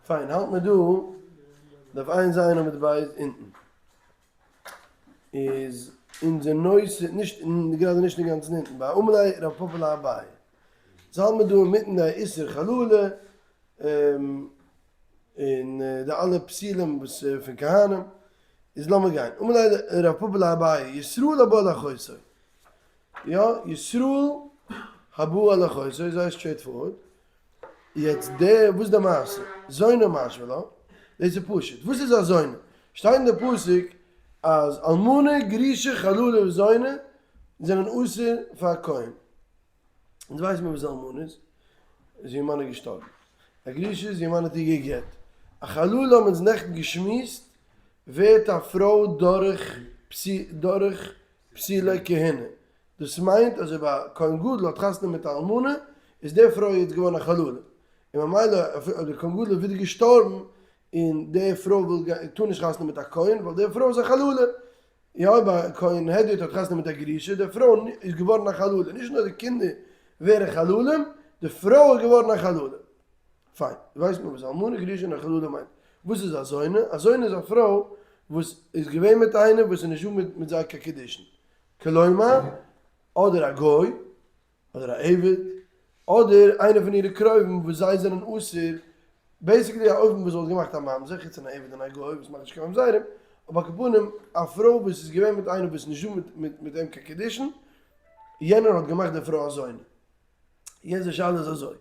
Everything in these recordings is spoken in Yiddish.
פיין, האלט מיר דא, דף ע"ז עמוד ב' אונטן. איז אונזער נושא, נישט, גראדע נישט אינגאנצן אונטן, ביי אמר ליה רב פפא לאביי. אונז האלט מיר דא אינמיטן די איסור חללה, און די אלע פסולים וואס פון כהנים, איז לאמיר גיין. אמר ליה רב פפא לאביי, ישראל הבא על אחותו. יא, ישראל הבא על אחותו, זייער straight forward. יעצט די, וואס איז די מעשה? זונה משוי לה, דאס איז פשוט, וואס איז א זונה? שטייט אין די פסוק אז אלמנה, גרושה, חללה וזונה זענען אסור פאר א כהן. אונז ווייסן מיר וואס אלמנה איז, איז איר מאן איז געשטארבן. א גרושה איז איר מאן האט איר גע'גט. א חללה האבן אונז נעכטן געשמועסט ווערט א פרוי דורך דורך פסולי כהונה. דאס מיינט אז אויב א כהן גדול האט חתונה מיט א אלמנה איז די פרוי יעצט געווארן א חללה, און ממילא אויב די כהן גדול איז ווידער געשטארבן און די פרוי וויל גיין טאר נישט חתונה מיט א כהן ווייל די פרוי איז א חללה, יא אויב א כהן הדיוט האט חתונה מיט א גרושה די פרוי איז געווארן א חללה, נישט נאר די קינדער ווערן חללים, די פרוי איז געווארן א חללה. פיין, ווייסט מען וואס אלמנה גרושה און א חללה מיינט. וואס איז א זונה? א זונה איז א פרוי וואס איז געווען מיט איינער וואס איז נישט דא מיט זיי קיין קידושין. כלומר, אדער א גוי, אדער א עבד, אדער איינער פון אירע קרובים וואס זיי זענען אסור, basically א אופן וואס וואלט געמאכט א ממזר, חוץ פון א עבד און א גוי וואס מאכט נישט קיין ממזרים, אבער על כל פנים א פרוי וואס איז געווען מיט איינעם וואס איז נישט דא מיט אים קיין קידושין, יענער האט געמאכט די פרוי א זונה. יעצט די שאלה איז אזוי,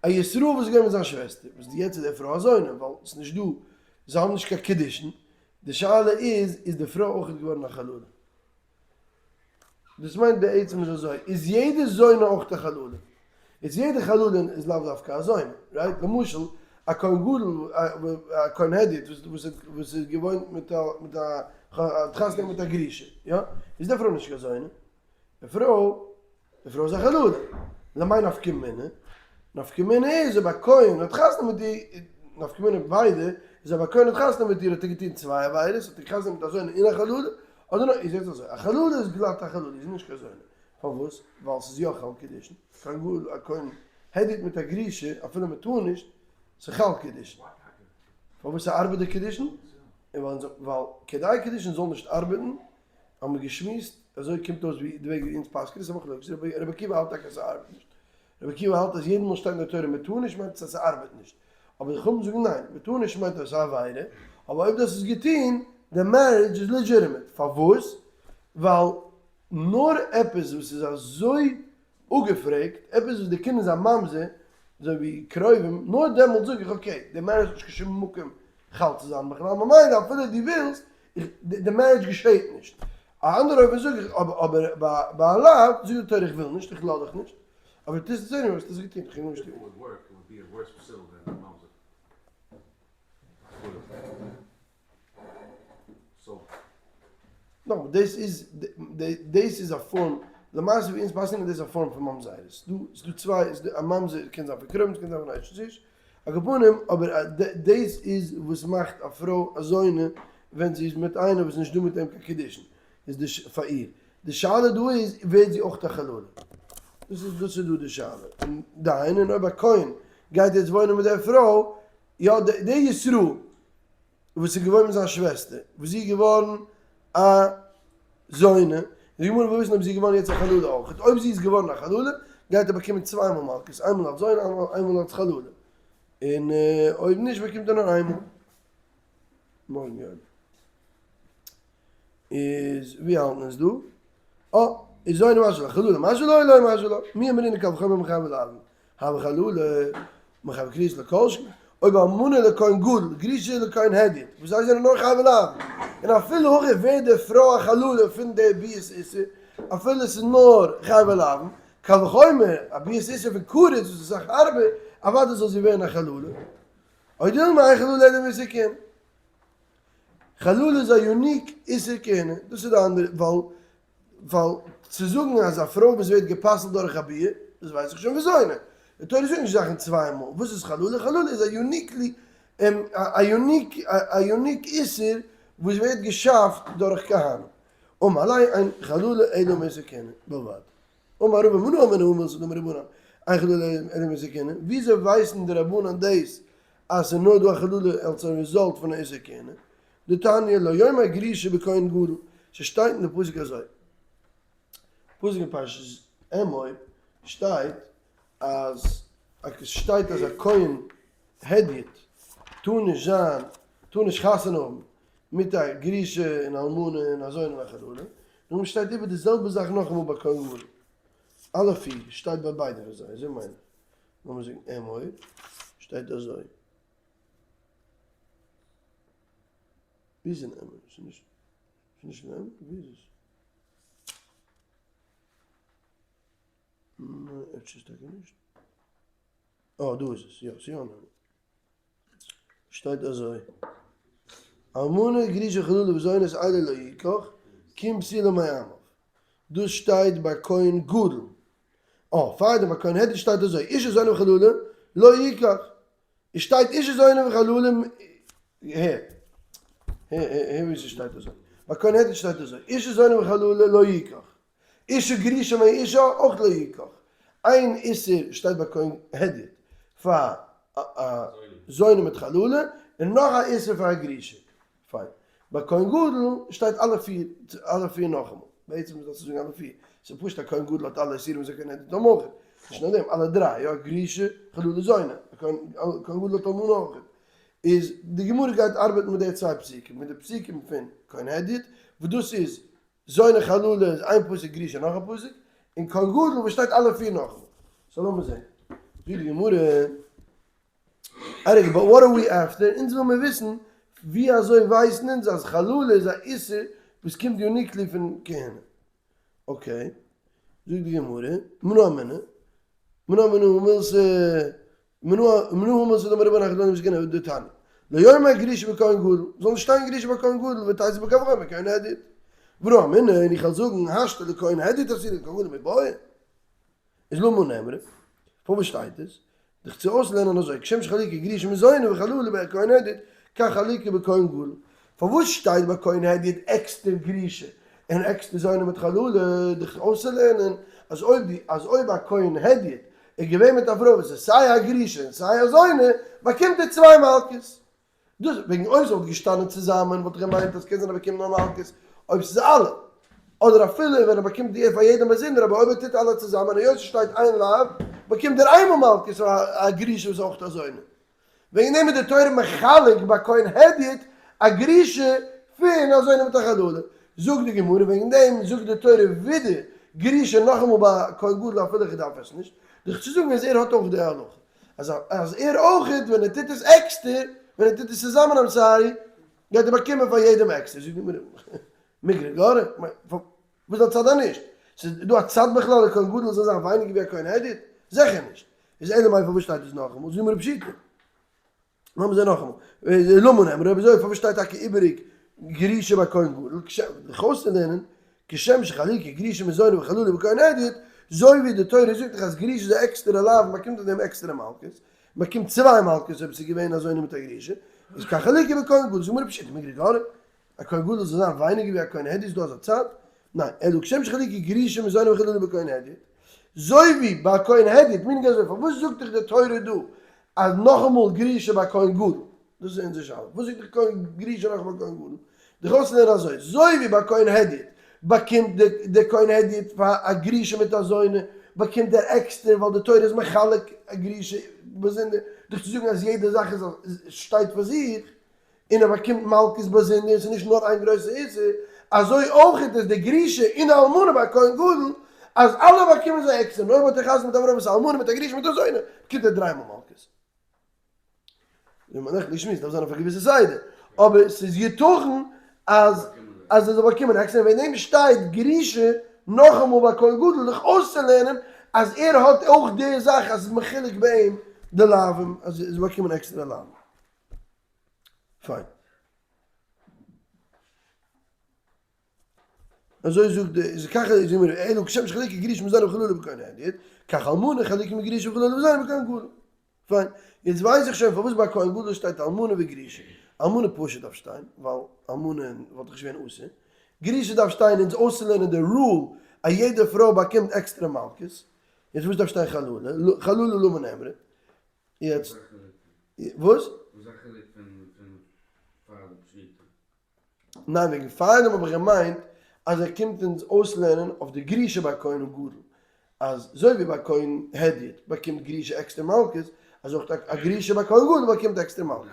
א ישראל וואס איז געווען מיט זיין שוועסטער, וואס יעצט איז די פרוי א זונה, ווייל עס איז נישט דא, זיי האבן נישט קיין קידושין, די שאלה איז, איז די פרוי אויך געווארן א חללה? דאס מיינט בעצם איז אזוי, איז יעדע זונה אויך א חללה? איז יעדע חללה איז לאו דווקא א זונה, right? למשל, א כהן גדול, א כהן הדיוט וואס וואס איז געוואוינט מיט א מיט א האט חתונה מיט א גרושה, יא? איז די פרוי נישט קיין זונה. די פרוי די פרוי איז א חללה. למאי נפקא מינה? נפקא מינה איז אויב א כהן האט חתונה מיט איר, נפקא מינה ביידע, איז אויב א כהן האט חתונה מיט איר האט ער געטון צוויי עבירות, האט ער חתונה מיט א זונה און א חללה, אדער נאר, איז יעצט אזוי, א חללה איז גלאט א חללה, איז נישט קיין זונה. פארוואס? ווייל ס'איז יא חל קידושין. כהן גדול, א כהן הדיוט מיט א גרושה, אפילו מ'טאר נישט, ס'חל קידושין. פארוואס ס'ארבעט די קידושין? ווייל כדי קידושין זאל נישט ארבעטן, האבן מיר געשמועסט, אזוי קומט אויס ווי די וועג ווי אונז פסק'נען, ס'איז א מחלוקת, רבי עקיבא האלט טאקע אז ס'ארבעט נישט, רבי עקיבא האלט אז יעדן מאל שטייט אין די תורה מ'טאר נישט מיינט עס אז ס'ארבעט נישט, אבער די חכמים זאגן ניין, מ'טאר נישט מיינט אז ס'איז א עבירה, אבער אויב דו האסט עס געטון, די marriage איז legitimate, פארוואס? ווייל נאר עפעס וואס איז אזוי אפגעפרעגט, עפעס וואס די קינד איז א ממזר, אזוי ווי קרובים, נאר דעמאלט זאג איך okay, די marriage האט נישט קיין שום מקום חל צו זיין בכלל, ממילא אפילו דו ווילסט, די marriage געשעהט נישט. א אנדערע אופן זאג איך, אבער ביי א לאו זאגט די תורה איך וויל נישט, איך לאז דיך נישט, אבער טוסט עס anyway, האסטו עס געטון, איך קען גארנישט טון. נאכאמאל, דאס איז, דאס איז א form, למעשה ווי אונז פסק'נען איז דאס א form פון ממזרות. ס'דא, ס'דא צוויי, ס'דא א ממזר קען זיין פון קרובים, ס'קען זיין פון אשת איש, על כל פנים, אבער דאס איז וואס מאכט א פרוי א זונה ווען זי איז מיט איינער וואס איז נישט דא מיט אים קיין קידושין, איז די פאר איר. די שאלה דא איז, ווערט זי אויך א חללה? דאס איז, דאס איז דא די שאלה. און דהיינו, און אויב א כהן גייט יעצט וואוינען מיט דער פרוי, יא, דער ישראל וואס איז געוואוינט מיט זיין שוועסטער, וואס זי איז געווארן א זונה, די גמרא וויל וויסן אויב זי איז געווארן יעצט א חללה אויך, אויב זי איז געווארן א חללה, גייט ער באקומען צוויי מאל מלקות, איינמאל אלס זונה, איינמאל אלס חללה, און אויב נישט באקומט ער נאר איינמאל. מארגן יום. איז ווי האלט מען עס דא? אה, איז זונה משוי לה, חללה משוי לה, לא משוי לה, מי אמרינן קל וחומר מחייבי לאוין, הוה חללה, מחייבי כריות לא כל שכן, אויב אלמנה לכהן גדול, גרושה לכהן הדיוט, וואס זיי זענען נאר חייבי לאוין, און אפילו הכי ווערט די פרוי א חללה פון די ביאת איסור, אפילו עס איז נאר חייבי לאוין, קל וחומר, א ביאת איסור פון כרת וואס איז אסאך הארבער, אוודאי זאל זי ווערן א חללה. או דילמא אין חללה אלא מאיסור כהונה. חללה איז א unique איסור כהונה, דאס איז די אנדערע, ווייל ווייל צו זאגן אז א פרוי וואס ווערט גע'פסל'ט דורך א ביאה, דאס ווייס איך שוין פון זונה. די תורה זאגט נישט זאכן צוויי מאל. וואס איז חללה? חללה איז א uniquely א unique א unique איסור וואס ווערט געשאפט דורך כהנים. אמר ליה אין חללה אלא מאיסור כהונה בלבד. אמר רבא מנא אמינא הא מילתא דאמור רבנן אין חללה אלא מאיסור כהונה. וויאזוי ווייסן די רבנן דאס? אז ס'איז נאר דא א חללה אלס א result פון א איסור כהונה, דתניא לא יאמר גרושה בכהן גדול, ס'שטייט אין די פסוק אזוי, פסוק אין פרשת אמור שטייט אז שטייט אז א כהן הדיוט טאר נישט זיין טאר נישט חתונה האבן מיט א גרושה און אלמנה און א זונה און א חללה, נאכדעם שטייט איבער די זעלבע זאך נאכאמאל ביי כהן גדול, אלע פיר שטייט ביי ביידע פון זיי, אזוי מיין איך, לאמיר זאגן אמור שטייט אזוי. ווי איז אין אמור? ס'איז נישט ס'איז נישט אין אמור? ווי איז עס? ניין אפשר איז טאקע נישט. אה דא איז עס, יא ס'איז יא אין אמור. שטייט אזוי. אלמנה גרושה חללה וזונות אלה לא יקח, כי אם בתולה מעמיו. דאס שטייט ביי כהן גדול. אה, פארדעם ביי כהן הדיוט שטייט אזוי, אשה זונה וחללה לא יקח. עס שטייט אשה זונה וחללה, הער, הער ווי ס'שטייט אזוי. ביי כהן הדיוט שטייט אזוי, אשה זונה וחללה לא יקח. אשה גרושה מאישה אויך לא יקח. איין איסור שטייט ביי כהן הדיוט פאר א זונה מיט חללה, און נאך א איסור פאר א גרושה. פיין. ביי כהן גדול שטייט אלע פיר, אלע פיר נאכאמאל. בעצם זאלסטו זאגן אלע פיר. ס'איז פשוט א כהן גדול האט אלע איסורים וואס א כהן הדיוט האט אויך. נישט נאר דעם, אלע דריי, יא, גרושה, חללה, זונה. א כהן גדול האט אלמנה אויך. איז די גמרא גייט ארבעטן מיט די צוויי פסוקים, מיט די פסוקים פון כהן הדיוט, וואס דאס איז זונה חללה איז איין פסוק גרושה נאך א פסוק, און כהן גדול וואס שטייט אלע פיר נאכאמאל. so לאמיר זען. זאגט די גמרא, א רגע, but what are we after? אונז וויל מיר וויסן ווי אזוי ווייסן אונז אז חללה איז א איסור וואס קומט uniquely פון כהונה. okay, זאגט די גמרא, מנא אמינא, מנא אמינא מילתא מנא אמינא דאמר רבנן היכי דמי זקנה דתניא, לא יאמר גרושה בכהן גדול, זאל נישט שטיין גרושה בכהן גדול ותיתי בקל וחומר בכהן הדיוט. ורא אמינא, און איך וועל זאגן, השתא לכהן הדיוט אסירא לכהן גדול מיבעיא. איז למה נאמרה? פארוואס שטייט עס? דיך צו אויסלערנען אזוי, כשם שחלוקה גרושה מזונה וחללה בכהן הדיוט, כך חלוקה בכהן גדול. פארוואס שטייט ביי כהן הדיוט עקסטער גרושה און עקסטער זונה מיט חללה? דיך אויסצולערנען אז אויב די אז אויב א כהן הדיוט איז געווען מיט א פרוי וואס איז סיי א גרושה און סיי א זונה, באקומט ער צוויי מלקות. דאס וועגן אויב ס'וואלט געשטאנען צוזאמען וואלט איך געמיינט אז קען זיין ער באקומט נאר מלקות אויב ס'איז אלע, אדער אפילו ווען ער באקומט די פאר יעדעם באזונדער, אבער אויב ער טוט אלע צוזאמען היות ס'שטייט איין לאו באקומט ער איינמאל מלקות פאר א גרושה וואס איז אויך א זונה. וועגן דעם איז די תורה מחלק ביי כהן הדיוט א גרושה פון א זונה מיט א חללה. זאגט די גמרא וועגן דעם זאגט די תורה ווידער גרושה נאכאמאל ביי כהן גדול אפילו איך דארף עס נישט, דיך צו זאגן אז ער האט אויך די הלכה. אז אז ער אויכעט ווען ער טוט עס עקסטער, ווען ער טוט עס צוזאמען I'm sorry, גייט ער באקומען פאר יעדעם עקסטער, זאגט די גמרא, מיגרא גרע, וואס איז א צד אז נישט? ס'איז דא א צד בכלל א כהן גדול זאל זיין ווייניגער ווי א כהן הדיוט? זיכער נישט! איז אלא מאי פארוואס שטייט עס נאכאמאל? זאגט די גמרא פשיטא. לאמיר זען נאכאמאל. למה נאמר אויב אזוי פארוואס שטייט טאקע איבעריג גרושה ביי כהן גדול? דיך אויסצולערנען כשם שחלוקה גרושה מזונה וחללה בכהן הדיוט, זוי ווי די תורה זאגט דאך אז גרושה איז א עקסטערע לאו און באקומט אויף דעם עקסטערע מלקות, באקומט צוויי מלקות אויב עס איז געווען א זונה מיט א גרושה, איז כך חלוקה בכהן גדול, זאג מיר פשיטא מיגרא גרע, א כהן גדול זאל זיין ווייניגער ווי א כהן הדיוט איז דא אזא צד? ניין, אלא כשם שחלוקה גרושה מזונה וחללה בכהן הדיוט, זוי ווי ביי כהן הדיוט, meaning אזוי, פארוואס זאגט דיך די תורה דא אז נאכאמאל גרושה ביי כהן גדול? דאס איז אונזער שאלה, וואס זאגט דיך כהן גרושה נאכאמאל ביי כהן גדול? דיך אויסלערנען אזוי, זוי ווי ביי כהן הדיוט באקומט די כהן הדיוט פאר א גרושה מיט א זונה באקומט ער עקסטער ווייל די תורה איז מחלק א גרושה באזונדער, דיך צו זאגן אז יעדע זאך איז שטייט פאר זיך, און ער באקומט מלקות באזונדער און ס'איז נישט נאר איין גרויסע איסור, אזוי אויך איז די גרושה און די אלמנה ביי א כהן גדול, אז אלע באקומען זיי עקסטער, נאר אויב האט ער חתונה מיט א פרוי וואס איז אלמנה מיט א גרושה מיט א זונה, באקומט ער דריי מאל מלקות. ווי מ'האט נעכטן געשמועסט דארף זיין אויף א געוויסע סדר, אבער ס'איז יתכן אז אז ער זאל באקומען עקסטער, וועגן דעם שטייט גרושה נאכאמאל ביי כהן גדול זיך אויסצולערנען אז ער האט אויך די זאך אז ס'איז מחולק ביי אים די לאווים אז ער זאל באקומען עקסטערע לאווים. פיין. אזוי זאגט די איז ככה איז אומר אלא כשם שחלוקה גרושה מזונה וחללה בכהן הדיוט, כך אלמנה חלוקה מגרושה וחללה וזונה בכהן גדול. פיין. יעצט ווייס איך שוין פארוואס ביי כהן גדול שטייט אלמנה וגרושה. אלמנה פשוט דארף שטיין, ווייל אלמנה וואלט דאך נישט געווען אסור. גרושה דארף שטיין אונז אויסצולערנען די rule אז יעדע פרוי באקומט עקסטערע מלקות. יעצט וואס דארף שטיין חללה? חללה למה נאמרה? יעצט. וואס? וואס איז א חילוק פון פון פאר די פשיטא? ניין וועגן פארדעם האב איך געמיינט אז ער קומט אונז אויסלערנען אויף די גרושה ביי כהן הגדול אז אזוי ווי ביי כהן הדיוט באקומט גרושה עקסטער מלקות אזוי אויך א גרושה ביי כהן גדול באקומט עקסטער מלקות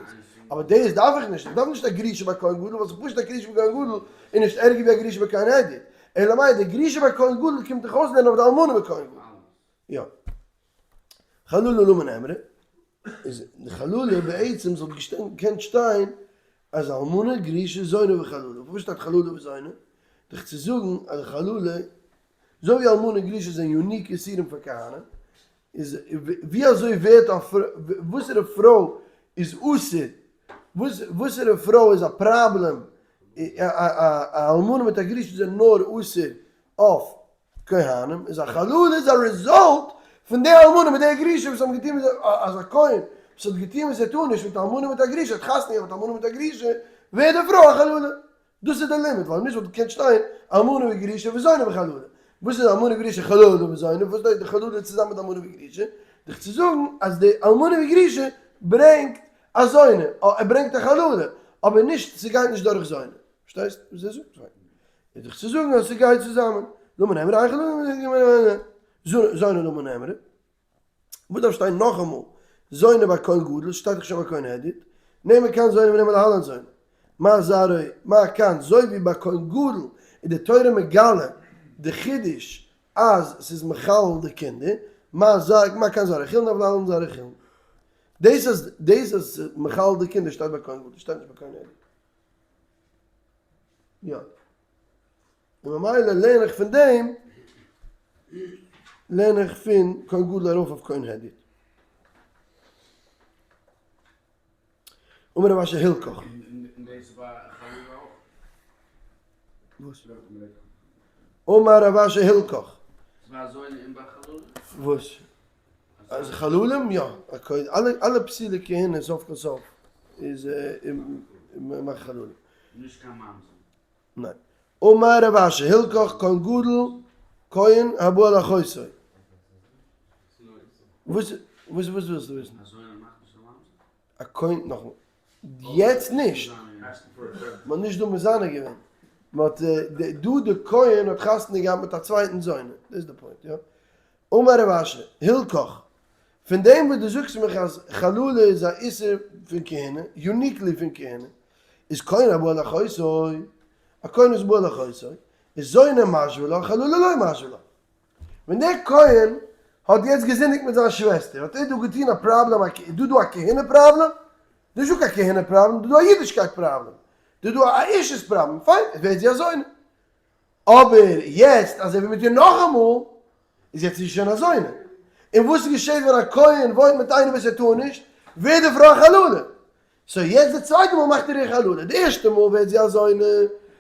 אבער דאס דארף איך נישט איך דארף נישט א גרושה ביי כהן גדול ווייל ס'איז פשוט א גרושה ביי כהן גדול איז נישט ערגער ווי א גרושה ביי כהן הדיוט אלא מאי די גרושה ביי כהן גדול קומט דיך אויסלערנען אויף די אלמנה ביי כהן גדול יא. חללה למה נאמרה, איז די חללה בעצם זאל געקענט שטיין אז אלמנה גרושה זונה וחללה, פארוואס שטייט חללה וזונה? דיך צו זאגן אז די חללה, אזוי ווי אלמנה גרושה זענען unique איסורים פאר כהנים, איז ווי אזוי ווערט א פרוי, וואסערע פרוי איז אסור, וואסערע פרוי איז א פראבלעם, א אלמנה מיט א גרושה זענען נאר אסור אויף כהנים איז א חללה איז א result פון די אלמנה מיט די גרושה וואס האבן געטון אז א כהן וואס האט געטון וואס ער טאר נישט מיט אלמנה מיט א גרושה האט חתונה געהאט מיט אלמנה מיט א גרושה ווערט די פרוי א חללה דאס איז די לימוד ווייל נישט וואלט געקענט שטיין אלמנה וגרושה וזונה וחללה וואס איז אלמנה וגרושה חללה וזונה וואס דארף די חללה צוזאמען מיט אלמנה וגרושה דיך צו זאגן אז די אלמנה וגרושה ברענגט א זונה ער ברענגט א חללה אבער נישט ס'גייט נישט דורך זונה פארשטייסט וואס ער זאגט? איז דאך צו זאגן אז ס'גייט צוזאמען, למה נאמר היכא זונה למה נאמר, וואס דארף שטיין נאכאמאל זונה ביי כהן גדול, ס'שטייט דאך שוין ביי כהן הדיוט, נאמר כאן זונה ונאמר להלן זונה, מה זרעו, מה כאן, אזוי ווי ביי כהן גדול איז די תורה מגלה די חידוש אז ס'איז מחלל די קינדער, מה זרעו, מה כאן זרעו חולין אף להלן זרעו חולין. דאס אז דאס אז ס'איז מחלל די קינדער שטייט ביי כהן גדול, שטייט נישט ביי כהן הדיוט. יא. און ממילא לערן איך פון דעם, לערן איך פון כהן גדול ארויף אויף כהן הדיוט. אמר רב אשי הילכך. און דאס איז ביי חללה אויך. וואס? אמר רב אשי הילכך. ס'איז ביי זונה און ביי חללה? וואס? אז חללים יא, אלע אלע פסולי כהונה סוף כל סוף איז מאכט חללים. נישט קיין ממזר. ניין. אמר רב אשי הילכך כהן גדול כהן הבא על אחותו. וואס וואס וואס ווילסטו וויסן? א זונה מאכט נישט א ממזר? א כהן נאכאמאל. יעצט נישט. מ'האט נישט דא מזנה געווען. מ'האט דא די כהן האט חתונה געהאט מיט א צווייטן זונה. דאס איז די point, יא. אמר רב אשי, הילכך, פון דעם וואס דו זאגסט מיך אז חללה איז א איסור פון כהונה, uniquely פון כהונה, איז כהן הבא על אחותו, א כהן איז בא על אחותו, איז זונה משוי לה, חללה לא משוי לה. ווען דער כהן האט יעצט געזינדיגט מיט זיין שוועסטער, האט ער דא געטון א פראבלעם, איז דא דא א כהונה פראבלעם? נישט דא קיין כהונה פראבלעם, דא דא א אידישקייט פראבלעם, דא דא א אישות פראבלעם, פיין, ווערט זי א זונה. אבער יעצט אז ער וואוינט מיט איר נאכאמאל, איז יעצט זי שוין א זונה. און וואס געשעט ווען א כהן וואוינט מיט איינער וואס ער טאר נישט, ווערט די פרוי א חללה. so יעצט די צווייטע מאל מאכט ער איר חללה, די ערשטע מאל ווערט זי א זונה,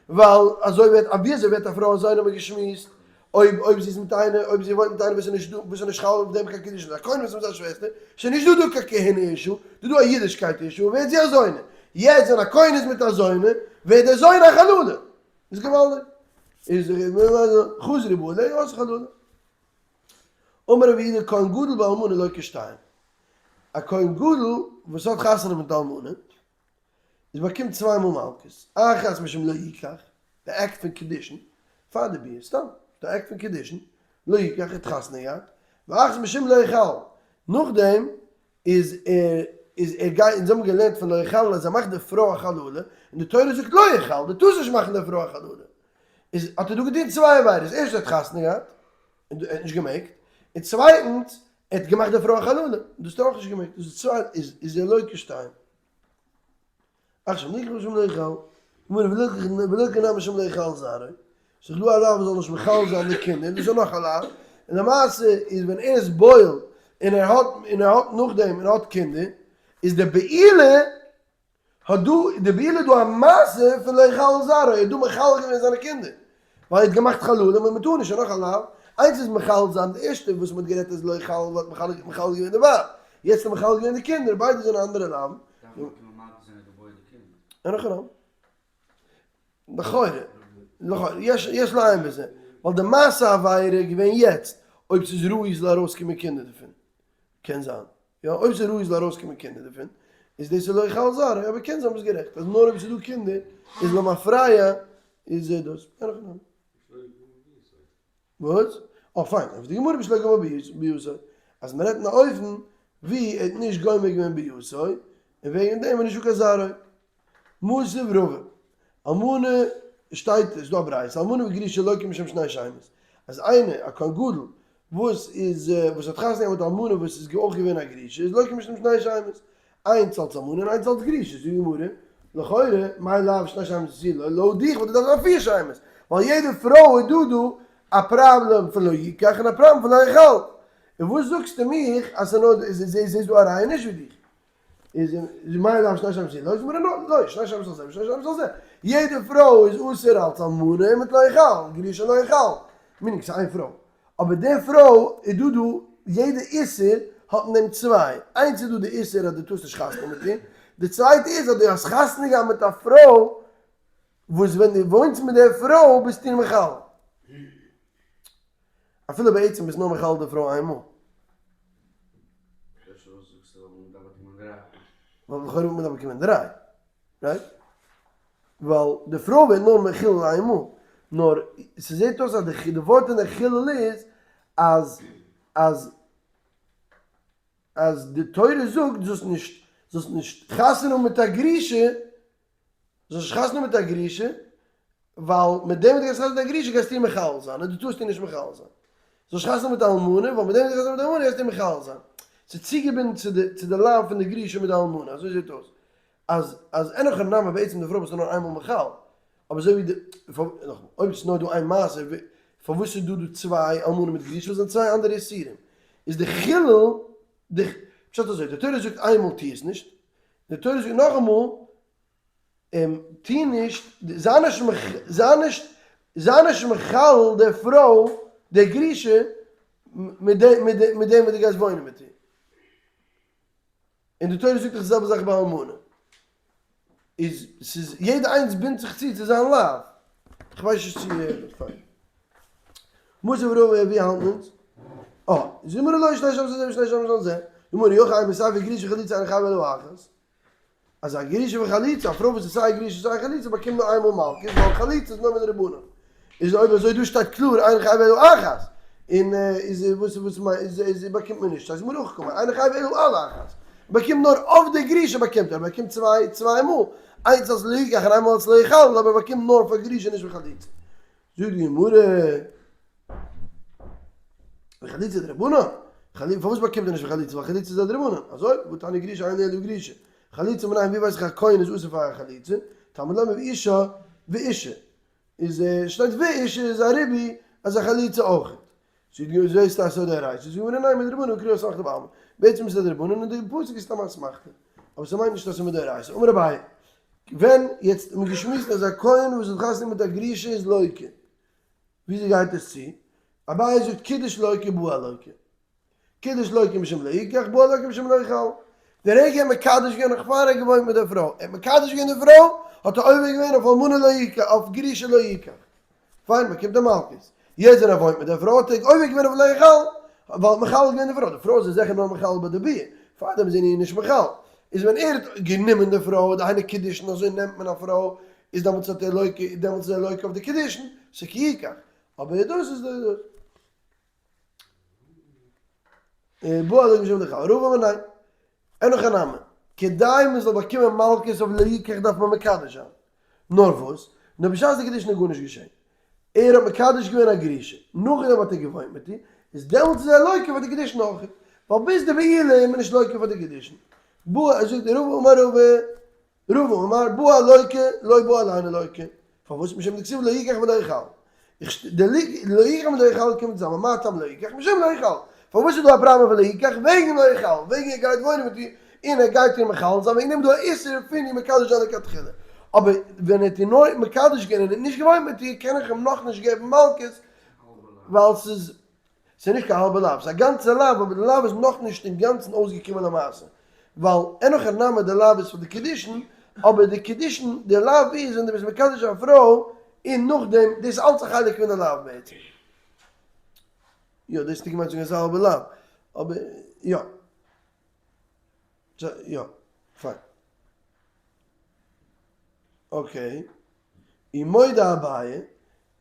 ווייל אזוי ווערט, ווי אזוי ווערט א פרוי א זונה האט מען געשמועסט, אויב אויב זי איז מיט איינער, אויב זי וואוינט מיט איינער וואס איז נישט דא, וואס איז נישט חל אויף דעם קיין קידושין, א כהן וואס איז מיט זיין שוועסטער, ס'איז נישט דא דא קיין כהונה issue, דא דא א אידישקייט issue, ווערט זי א זונה. יעצט ווען א כהן איז מיט א זונה, ווערט די זונה א חללה. איז געוואלדיג. איז חזר ובא עליה עושה חללה. אמר רבי יהודה כהן גדול באלמנה לוקה שתיים. א כהן גדול וואס האט חתונה מיט אלמנה, איז באקומט צוויי מאל מלקות, אחת משום לא יקח, די עקט פון קידושין, פאר די ביאה, סתם, די עקט פון קידושין, לא יקח, ער האט חתונה געהאט, ואחת משום לא יחלל, נאכדעם איז ער איז ער גייט אונז האבן געלערנט פון לא יחלל אז ער מאכט די פרוי א חללה און די תורה זאגט לא יחלל דו טארסט נישט מאכן די פרוי א חללה איז האט ער דא געטון צוויי עבירות ערשטנס ער האט חתונה געהאט און ער האט נישט געמעגט און צווייטנס ער האט געמאכט די פרוי א חללה און דאס האט ער אויך נישט געמעגט דאס איז צוויי איז איז ער לוקה שתיים. עכשיו נקרא בשם לא יחל, גמרא ולא כנ בשם לא יחלל זרעו, ס'איז דא א לאו מ'זאל נישט מחלל זיין די קינדער, דאס איז נאך א לאו, און למעשה איז ווען ער איז בועל און ער האט און ער האט נאכדעם און ער האט קינדער, איז די בעילה האט דא די בעילה דא א מעשה פון לא יחלל זרעו, ער האט דא מחלל געווען זיינע קינדער, ווייל ער האט געמאכט חללים און מ'טאר נישט, איז נאך א לאו, איינס איז מחלל זיין, די ערשטע וואס מ'האט גערעדט איז לא יחלל ווייל ער האט מחלל געווען די ווייב, יעצט האט ער מחלל געווען די קינדער, ביידע זענען אנדערע לאוו'ן. דארף מען באקומען מלקות זענען געבוירן די קינד. אין הכי נמי. לכאורה, לכאורה, יש יש לעיין בזה, ווייל די מעשה עבירה איז געווען יעצט, אויב ס'איז ראוי זאל ארויסקומען קינדער דערפון, קען זיין, יא, אויב ס'איז ראוי זאל ארויסקומען קינדער דערפון, איז דאס איז לא יחל זרעו, אבער קען זיין ביסט גערעכט אז נאר אויב ס'איז דא קינדער איז למפרע איז דאס. וואס? אה פיין, אויף די גמרא בשלא גמר ביאתו, אז מ'רעדט אין א אופן ווי ער האט נישט גומר געווען ביאתו, און וועגן דעם איז נישטא קיין זרעו. מתיב רבא, אלמנה שטייט איז דא א ברייתא, אלמנה וגרושה לוקין משום שני שמות, אז איינער א כהן גדול וואס איז וואס האט חתונה געהאט מיט א אלמנה וואס איז אויך געווען א גרושה איז לוקה משום שני שמות, איינס אלס אלמנה און איינס אלס גרושה, זאגט די גמרא, לכאורה מאי לאו שני שמות ותו לא, לויט דיך וואלט געדארפט זיין פיר שמות, ווייל יעדע פרוי איז דא דא א פראבלעם פון לא יקח און א פראבלעם פון לא יחל, און וואס זאגסטו מיך אז ס'איז נאר זעהסט דא א ראיה נישט ווי דיך. איז מאי לאו שני שמות ותו לא, זאגט די גמרא לא, שני שמות על זה ושני שמות על זה, יעדע פרוי איז אסור אלס אלמנה מיט לא יחל, גרושה לא יחל, meaning ס'איז איין פרוי, אבער די פרוי איז דא דא יעדע איסור האט אין דעם צוויי, איינס איז דא די איסור אז דו טארסט נישט חתונה מיט איר, די צווייטע איז אז דו האסט חתונה געהאט מיט א פרוי וואס ווען דו וואוינסט מיט די פרוי ביסטו איר מחלל. אפילו בעצם ביסט נאר מחלל די פרוי איין מאל. אפשר וואס זאגסטו ווייל מען דארף באקומען דריי? ווייל לכאורה וואלט מען דארף באקומען דריי, right? ווייל די פרוי ווערט נאר מחולל איין מאל, נאר ס'זעט אויס אז די ווארט אין די חילול איז אז אז אז די תורה זאגט זאלסט נישט זאלסט נישט חתונה האבן מיט א גרושה, זאלסט נישט חתונה האבן מיט א גרושה, ווייל מיט דעם וואס דו גייסט חתונה מיט א גרושה גייסטו איר מחלל זיין, און דו טארסט איר נישט מחלל זיין. זאלסט נישט חתונה האבן מיט א אלמנה, ווייל מיט דעם וואס דו גייסט חתונה מיט די אלמנה גייסטו איר מחלל זיין. ס'איז צוגעבינדן צו די צו די לאו פון די גרושה מיט די אלמנה, אזוי זעט אויס. אז אז אין הכי נמי בעצם די פרוי ביסטו נאר איינמאל מחלל, אבער אזוי ווי די, נאכאמאל, אויב ס'איז נאר דא איין מעשה, פארוואס איז דא דא צוויי אלמנה מיט גרושה? וואס זענען צוויי אנדערע איסורים? איז די חילול די, פשט אזוי, די תורה זאגט איינמאל טו עס נישט, די תורה זאגט נאכאמאל, טו נישט, זיי נישט, זיי נישט, זיי נישט מחלל די פרוי, די גרושה, מיט דעם, מיט דעם, מיט דעם וואס דו גייסט וואוינען מיט איר. און די תורה זאגט דאך די זעלבע זאך ביי אלמנה. איז, ס'איז, יעדע איינס בינדט זיך צו צו זיין לאו. כ'ווייס נישט צו, פיין. משה ורבא ווי האלט מען אונז? אה, זאגט די גמרא לא שני שמות על זה ושני שמות על זה. גמרא אי הכי אימא סיפא גרושה וחלוצה אינה חייבא אלא אחת. אז א גרושה וחלוצה, א פרוי וואס איז סיי גרושה סיי חלוצה באקומט נאר איינמאל מלקות, ווייל חליצה איז נאר מדרבנן. איז אויב אזוי דא שטייט קלאר אינה חייבא אלא אחת, און איז וואס וואס איז איז באקומט מען נישט, ס'הייסט גמרא הכי קאמר אינה חייבא אלא על אחת, באקומט נאר אויף די גרושה באקומט ער, באקומט צוויי צוויי מאל, איינס אלס לא יקח און איינמאל אלס לא יחלל, אבער באקומט נאר פאר גרושה נישט פאר חליצה. זאגט די גמרא, וחליצה דרבנן, פארוואס באקומט ער נישט פאר חליצה, ווייל חליצה איז א דרבנן, אזוי, והתניא גרושה אין לי אלא גרושה, חליצה מנין ווי ווייס איך א כהן איז אסור פאר א חליצה, תלמוד לומר ואישה ואישה, איז שטייט ואישה איז א ריבוי אז א חליצה אויך. זעהסט אז ס'איז א דאורייתא, זאגט די גמרא ניין מדרבנן וקריאה אסמכתא בעלמא, בעצם איז עס א דרבנן און די פסוק איז סתם א אסמכתא, אבער ס'מיינט נישט אז ס'איז מדאורייתא, אמר אביי, ווען יעצט האט מען געשמועסט אז א כהן וואס האט חתונה מיט א גרושה איז לוקה, וויאזוי גייט עס צו? אביי זאגט קידש לוקה בעל לוקה, קידש לוקה משום לא יקח בעל לוקה משום לא יחלל, די רגע ער האט מקדש געווען נאך פאר ער האט געוואוינט מיט די פרוי, ער האט מקדש געווען די פרוי האט ער עובר געווען אויף אלמנה לא יקח אויף גרושה לא יקח, פיין באקומט ער מלקות, יעצט ווען ער וואוינט מיט די פרוי האט ער עובר געווען אויף לא יחלל, ווייל ער האט מחלל געווען די פרוי, די פרוי איז ער זיכער נאר מחלל ביי די ביאה, פארדעם איז ער איר נישט מחלל, איז ווען ער האט גענומען די פרוי, דהיינו קידושין אזוי נעמט מען א פרוי, איז דעמאלטס האט ער לוקה, דעמאלטס איז ער לוקה אויף די קידושין, ס'איז כי יקח, אבער דאס איז די. בא אזוי געשריבן די חבר רבא אמר ניין. אין הכי נמי, כדי מען זאל באקומען מלקות אויף לא יקח דארף מען מקדש זיין. נאר וואס? נאר בשעת די קידושין איז גארנישט געשען. ער האט מקדש געווען א גרושה, נאכדעם האט ער געוואוינט מיט איר, איז דעמאלטס איז ער לוקה פאר די קידושין אויך. ווייל ביז די בעילה איז מען נישט לוקה פאר די קידושין. בא אזוי זאגט רבא אמר רבא. רבא אמר בעל לוקה לא בעל אינו לוקה, פארוואס משום דכתיב לא יקח ולא יחלל? איך די לא יקח ולא יחלל קומט צוזאמען מה טעם לא יקח משום לא יחלל, פארוואס איז דא א פראבלעם פון לא יקח? וועגן לא יחלל, וועגן ער גייט וואוינען מיט איר און ער גייט איר מחלל זיין, וועגן דעם איז דא א איסור פון איר מקדש זיין לכתחילה, אבער ווען ער האט איר נאר מקדש געווען און ער האט נישט געוואוינט מיט איר קען איך אים נאכנישט געבן מלקות ווייל ס'איז ס'איז נישט קיין האלבע לאו, ס'איז א גאנצע לאו, אבער די לאו איז נאכנישט אינגאנצן אויסגעקומען למעשה, ווייל אין הכי נמי די לאו איז פאר די קידושין, אבער די קידושין, די לאו איז ווען דו ביסט מקדש א פרוי, און נאכדעם, דאס איז אלץ א חלק פון די לאו בעצם. יא, דאס האט געמיינט צו זאגן אז ס'איז א האלבע לאו, אבער יא. יא. פיין. Okay. און מודה אביי,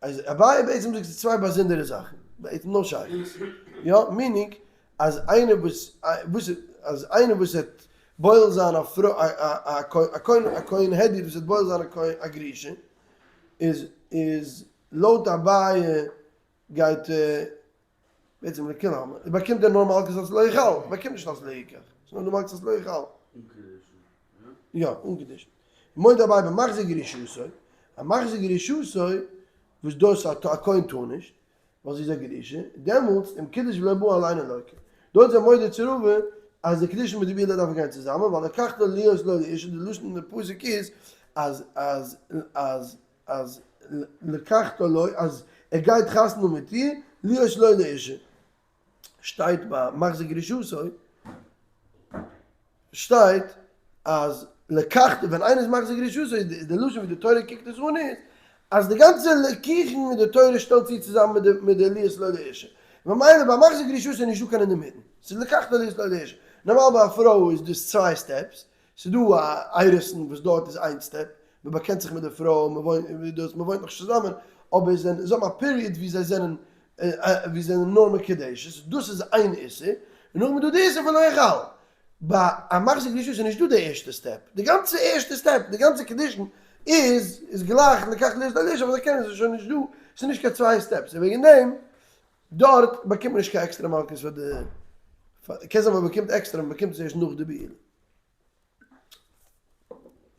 אז אביי בעצם זאגט ס'איז צוויי באזונדערע זאכן, בעצם no שייכות. יא, meaning אז איינער וואס וואס אז איינער וואס וועט בועל זיין א פרוי א א כהן א כהן הדיוט וואס וועט בועל זיין א כהן א גרושה איז איז לויט אביי גייט בעצם לכולי עלמא באקומט ער נאר מלקות אלס לא יחל, ער באקומט נישט אלס לא יקח, ס'איז נאר דא מלקות אלס לא יחל. אן קידושין, יא? יא, אן קידושין. מודה אביי במחזיר גרושתו, א מחזיר גרושתו וואס דאס א כהן טאר נישט, ווייל זי איז א גרושה, דעמאלטס אם קידש ולא בעל אינו לוקה. דארט איז ער מודה צו רבא אז די קידושין מיט די בעילה דארפן גיין צוזאמען, ווייל לקחת להיות לו לאשה, די לשון אין די פסוק איז אז אז אז אז לקחת לו אז ער גייט חתונה מיט איר להיות לו לאשה. שטייט ביי מחזיר גרושתו שטייט אז לקחת ווען איינער איז מחזיר גרושתו איז די לשון ווי די תורה קוקט עס אן איז אז די גאנצע לקיחין מיט די תורה שטעלט צו צוזאמען מיט די מיט די להיות לו לאשה ממילא ביי מחזיר גרושתו איז נישטא קיין אינדערמיטן ס'איז לקחת להיות לו לאשה נארמאל ביי א פרוי איז דאס צוויי steps ס'איז דא א אירוסין וואס דארט איז איין step מען באקענט זיך מיט די פרוי מען וואוינט דאס מען וואוינט נאך נישט צוזאמען אבער זיי האבן א period ווי זיי זענען ווי זיי זענען נאר מקודשת, דאס איז איין איסור, און נאכדעם איז דא די איסור פון לא יחל. ביי א מחזיר גרושתו איז נישטא די ערשטע step, די גאנצע ערשטע step, די גאנצע קידושין איז איז גלייך לקחת להיות לו לאשה, אבער זיי קענען עס איז שוין נישט דא, ס'איז נישט קיין צוויי steps, און וועגן דעם דארט באקומט מען נישט קיין עקסטערע מלקות פאר די, קען זיין מען באקומט עקסטערע, מען באקומט עס ערשט נאך די בעילה.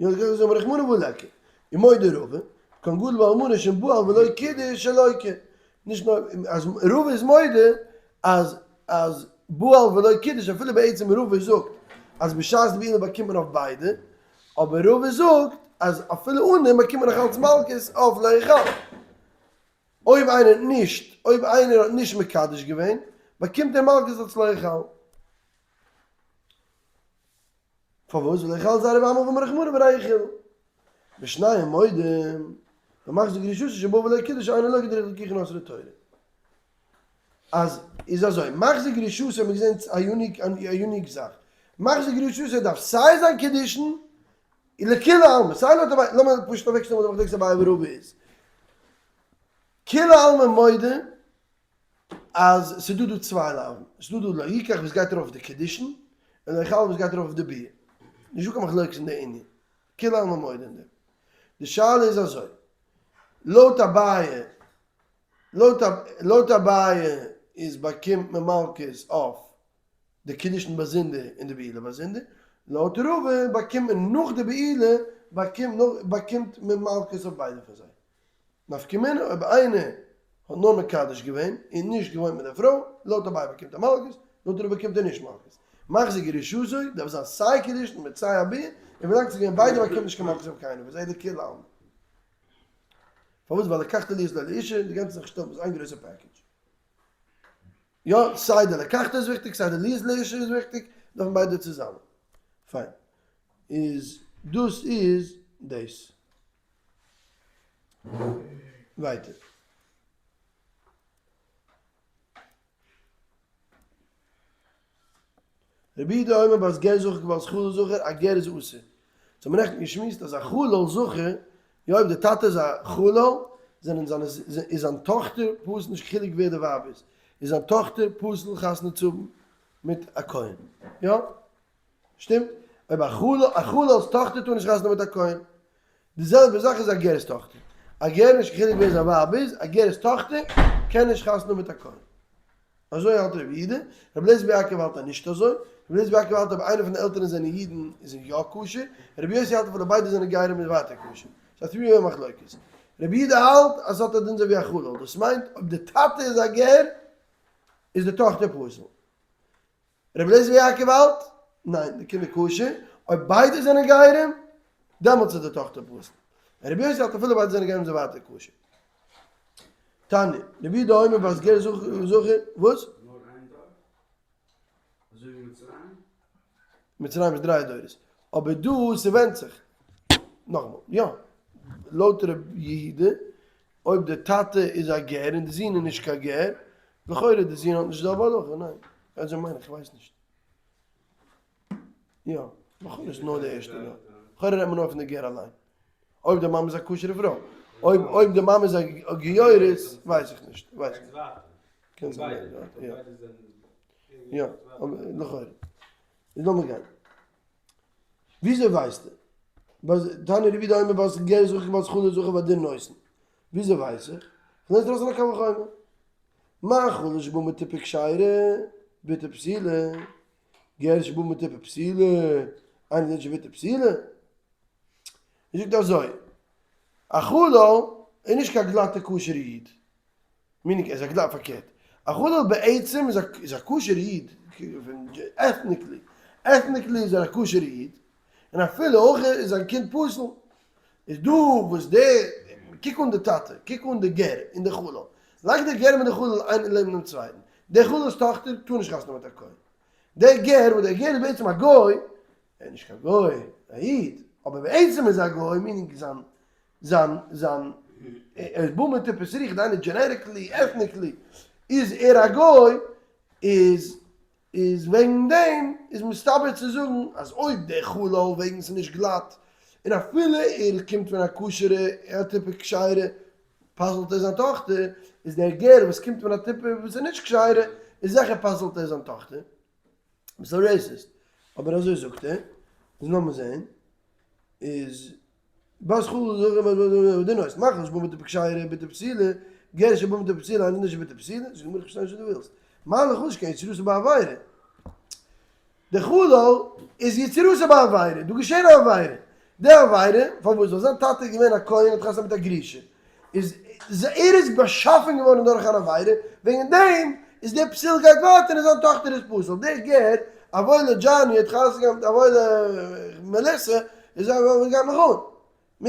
אמר רחמנא והא ליכא, ומודה רבא, כהן גדול באלמנה שאם בעל ולא קידש לוקה, נישט נאר אז רבא איז מודה אז אז בעל ולא קידש אפילו בעצם רבא זאגט אז בשעת די בעילה באקומט מען אויף ביידע, אבער רבא זאגט אז אפילו אן דעם באקומט מען נאך אלץ מלקות אויף לא יחל. אויב איינער האט נישט אויב איינער האט נישט מקדש געווען באקומט ער מלקות אלס לא יחל. פארוואס וויל איך אלס זיין רבי עמרם ואמר רחמנא בריה חיל ושניהם מודים במחזיר גרושתו שבא ולא קידש אינו לוקה דרך לקיחה נאסרה תורה אז איז אזוי מחזיר גרושתו האט מען געזען א unique א unique זאך מחזיר גרושתו דארף סיי זיין קידושין און לכולי עלמא סיי לויט אביי לאמיר פשוט אוועקשטעלן וואס די מחלוקת אביי ורבא איז כולי עלמא מודה אז ס'איז דא דא צוויי לאווין, ס'איז דא דא לא יקח וואס גייט ארויף אויף די קידושין, און לא יחל וואס גייט ארויף אויף די ביאה. נישט דא קיין מחלוקת אין די ענין, כולי עלמא מודה אין דעם. די שאלה איז אזוי, לויט אביי, לויט לויט אביי איז באקומט מען מלקות אויף די קידושין באזונדער און די בעילה באזונדער, לויט רבא באקומט מען נאך די בעילה באקומט מען מלקות אויף ביידע פון זיי. נפקא מינה אויב איינער האט נאר מקדש געווען און נישט געוואוינט מיט די פרוי, לויט אביי באקומט ער מלקות, לויט רבא באקומט ער נישט מלקות. מחזיר גרושתו דארף זיין סיי קידושין מיט סיי א ביאה, און ווילאנג ס'איז געווען ביידע באקומט נישט קיין מלקות אויף קיינער, וזה לכולי עלמא. פארוואס? ווייל לקחת להיות לו לאשה, די גאנצע זאך שטעלט מען איז איין גרויסע package. יא, סיי די לקחת איז וויכטיג, סיי די להיות לאשה איז וויכטיג, דארפן ביידע צוזאמען. פיין. איז דאס איז דאס. ווייטער. רבי יהודה אומר בת גר זכר כבת חלל זכר, א גר איז אסור. סאו האבן מיר נעכטן געשמועסט אז א חלל זכר, יא אויב די טאטע איז א חלל, זענען זיינע איז זיין טאכטער פסול נישט קיין חילוק ווער די ווייב איז, איז זיין טאכטער פסול חתונה צו האבן מיט א כהן. יא? שטימט? אויב א חלל, א חלל'ס טאכטער טאר נישט חתונה מיט א כהן. די זעלבע זאך איז א גר'ס טאכטער. א גר, נישט קיין חילוק ווער זיין ווייב איז, א גר'ס טאכטער קען נישט חתונה מיט א כהן. אזוי האלט רבי יהודה, רבי אליעזר בן יעקב האלט אז נישט אזוי, רבי אליעזר בן יעקב האלט אויב איינער פון די עלטערן זענען אידן איז ער יא כשר, רבי יוסי האלט אפילו ביידע זענען גרים איז ווייטער כשר. ס'איז א three way מחלוקת. רבי יהודה האלט אז ס'האט א דין אזוי ווי א חלל, דאס מיינט אויב די טאטע איז א גר איז די טאכטער פסול. רבי אליעזר בן יעקב האלט, ניין, די קינד איז כשר, אויב ביידע זענען גרים, דעמאלטס איז די טאכטער פסול. און רבי יוסי האלט אפילו ביידע זענען גרים איז זי ווייטער כשר. תניא, רבי יהודה אומר בת גר זכר, וואס? נאר איין דור? אזוי ווי מצרים? מצרים איז דריי דורות. אבער דא, ס'ווענדט זיך. נאכאמאל, יא. לויט רבי יהודה, אויב די טאטע איז א גר און די זון איז נישט קיין גר, לכאורה די זון האט נישט די זעלבע הלכה, ניין? אזוי מיין איך, כ'ווייס נישט. יא. לכאורה איז נאר די ערשטע דור. לכאורה רעדט מען נאר פון די גר אליין. אויב די מאמע איז א כשר'ע פרוי. אויב אויב די מאמע איז א גיורת ווייס איך נישט. ווייס איך נישט. קען זיין יא. יא, אבער לכאורה. איז לאמיר גיין. וויאזוי ווייסטו? תניא רבי יהודה אומר בת גר זכר כבת חלל זכר והדין נותן. וויאזוי ווייס איך? כ'לערן עס ארויס פון א קל וחומר. מה חלל שבא מטיפה כשרה, בתו פסולה. גר שבא מטיפה פסולה, אינו דין שבתו פסולה. ער זאגט אזוי, א חלל איז נישט קיין גלאטע כשר'ע איד, meaning ער איז א גלאט פארקערט, א חלל בעצם איז א איז א כשר'ע איד, ethnically, ethnically איז ער א כשר'ע איד, און אפילו אויך איז זיין קינד פסול, איז דא וואס די, קוק אן די טאטע, קוק אן די גר און די חלל, לייג די גר מיט די חלל איינער לעבן דעם צווייטן, דער חלל'ס טאכטער טאר נישט חתונה מיט א כהן, דער גר וואס דער גר איז בעצם א גוי, ער איז נישט קיין גוי, א איד, אבער בעצם איז ער א גוי, meaning זיין זיין זיין ער איז בא מטיפה סרוחה, דהיינו genetically, ethnically, איז ער א גוי, איז איז וועגן דעם איז מסתבר צו זאגן אז אויב דער חלל וועגן ס'איז נישט גלאט, און אפילו ער קומט פון א כשר'ע טיפה כשרה, פסל'ט ער זיין טאכטער, איז דער גר וואס קומט פון א טיפה וואס איז נישט כשרה, איז זיכער פסל'ט ער זיין טאכטער. ביסט א racist. אבער אזוי זאגט ער. איז לאמיר זעהן. איז בת חלל זכר ודין נותן. מה חלל שבא מטיפה כשרה בתו פסולה, גר שבא מטיפה פסולה אינו דין שבתו פסולה, זאגט די גמרא איך פארשטיי נישט וואס דו ווילסט. מה לחלל שכן יצירתו בעבירה. די חלל איז יצירתו בעבירה, דא געשען א עבירה, די עבירה, פארוואס? ווייל זיין טאטע איז געווען א כהן האט חתונה מיט א גרושה, איז ער איז באשאפען געווארן דורך אן עבירה, וועגן דעם איז די פסול גייט ווייטער און זיין טאכטער איז פסול, דער גר, א וואוילע דזשאני האט חתונה געהאט מיט א וואוילע מעליסע, איז א וואס גייט מיך אן?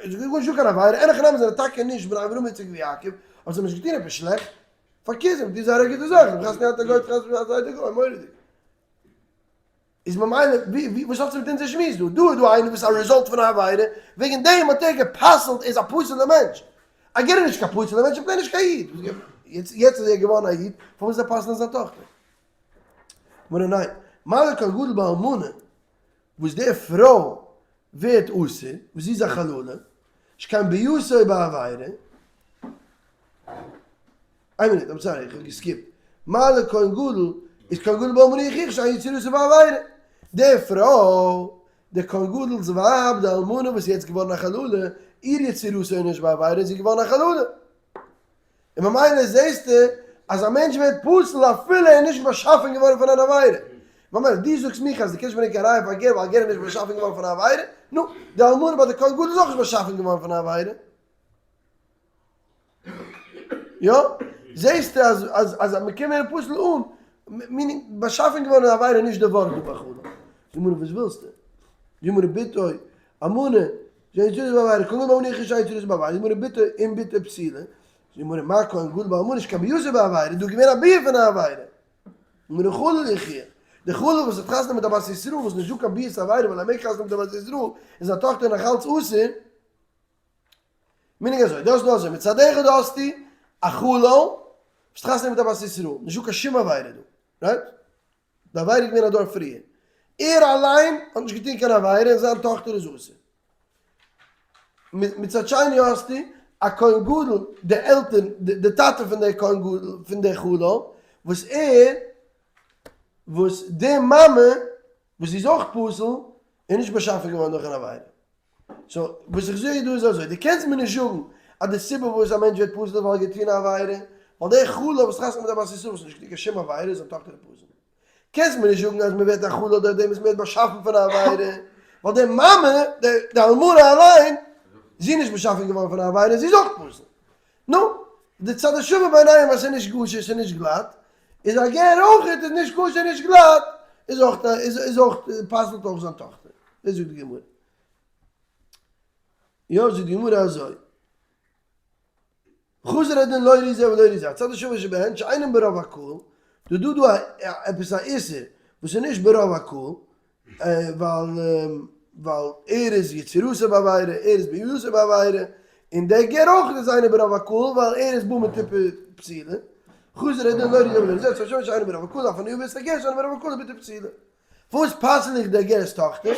איז גארנישט דא קיין עבירה, אין הכי נמי זענען טאקע נישט בני אברהם יצחק ויעקב, אבער זיי האבן נישט געטון עפעס שלעכט, פארקערט זיי האבן געטון זייער א גוטע זאך, זיי האבן חתונה געהאט א גוי האט חתונה געהאט א צווייטע גוי, מורא'דיג. איז ממילא ווי ווי וואס האט עס מיט אונזער שמועס דא? דא איז דא איינער וואס איז א result פון א עבירה, וועגן דעם האט ער גע'פסל'ט, ער איז א פסול'ער מענטש. א גר איז נישט קיין פסול'ער מענטש, ער איז פלעין נישט קיין איד. יעצט יעצט איז ער געווארן א איד, פארוואס זאל ער פסל'ען זיין טאכטער? גמרא ניין, מה לכהן גדול באלמנה, וואס די פרוי ווערט אסור, וואס זי איז א חללה, שכן ביאתו בעבירה, איין מינוט, I'm sorry, איך האב גע skip ט, מה לכהן גדול, איז כהן גדול באלמנה יוכיח שאין יצירתו בעבירה, די פרוי, די כהן גדול'ס ווייב, די אלמנה וואס איז יעצט געווארן א חללה, איר יצירתו איז נישט בעבירה, זי איז געווארן א חללה. און ממילא זעסטו אז א מענטש ווערט פסול אפילו ער איז נישט באשאפען געווארן פון אן עבירה. ממילא דו זאגסט מיך אז דו קענסט ברענגען קיין ראיה פאר גר ווייל גר איז נישט באשאפען געווארן פון א עבירה, נו, די אלמנה ביי די כהן גדול איז אויך נישט באשאפען געווארן פון א עבירה. יא? זעסטו אז אז אז מען קען ווערן פסול אן, meaning באשאפען געווארן אין א עבירה איז נישט די ווארט דא ביי חלל. די גמרא וואס ווילסטו? די גמרא בתו אלמנה, שאין יצירתו בעבירה, כהן גדול באלמנה יוכיח שאין יצירתו בעבירה, די גמרא בתו אם בתו פסולה, די גמרא מה כהן גדול באלמנה שכן ביאתו בעבירה, איז דא געווען א ביאה פון א עבירה. די גמרא חלל יוכיח, די חלל וואס האט חתונה מיט א בת ישראל וואס נישט דא קיין ביאת עבירה ווייל ער מעג חתונה מיט א בת ישראל, איז זיין טאכטער נאך אלץ אסור, meaning אזוי, דו האסט דא אזוי, מצד אחד האסטו א חלל וואס האט חתונה מיט א בת ישראל, נישט דא קיין שום עבירה דא, right? די עבירה איז געווען א דור פריער, ער אליין האט נישט געטון קיין עבירה און זיין טאכטער איז אסור. מצד שני האסטו א כהן גדול, די עלטערן, די טאטע פון די כהן גדול, פון די חלל, וואס ער, וואס די מאמע, וואס זי איז אויך פסול, איז נישט באשאפן געווארן דורך אן עבירה. so, וואס איך זעה דא איז אזוי, דו קענסט מיר נישט זאגן אז די סיבה פארוואס א מענטש ווערט פסול איז ווייל ער האט געטון א עבירה, ווייל דער חלל וואס חתונה מיט א בת ישראל וואס האט נישט געטון קיין שום עבירה איז זיין טאכטער פסול. קענסט מיר נישט זאגן אז מען ווערט א חלל דורך דעם וואס מען ווערט באשאפן פון א עבירה, ווייל די מאמע, די אלמנה אליין, זי איז נישט באשאפן געווארן פון א עבירה, זי איז אויך פסול. נו, די צד השווה ביניהם אז ס'איז נישט כשר ס'איז נישט גלאט, איז א גר אויך איז נישט כשר נישט גלאט, איז אויך איז אויך פסל'ט אויך זיין טאכטער. דאס זאגט די גמרא. יא זאגט די גמרא אזוי. חזר הדין לא ראי זה ולא ראי זה, הצד השווה שבהן שאינם ברוב הקהל, דא דא דא עפעס א איסור וואס איז נישט ברוב הקהל, ווייל ווייל ער איז יצירתו בעבירה, ער איז ביאתו בעבירה, און דער גר אויך איז אינו ברוב הקהל ווייל ער איז בא מטיפה פסולה, חזר הדין לא ראי זה ולא ראי זה, הצד השווה שאינם ברוב הקהל, אף אני אביא את הגר שאינו ברוב הקהל ובתו פסולה. פארוואס פסל איך דער גר'ס טאכטער?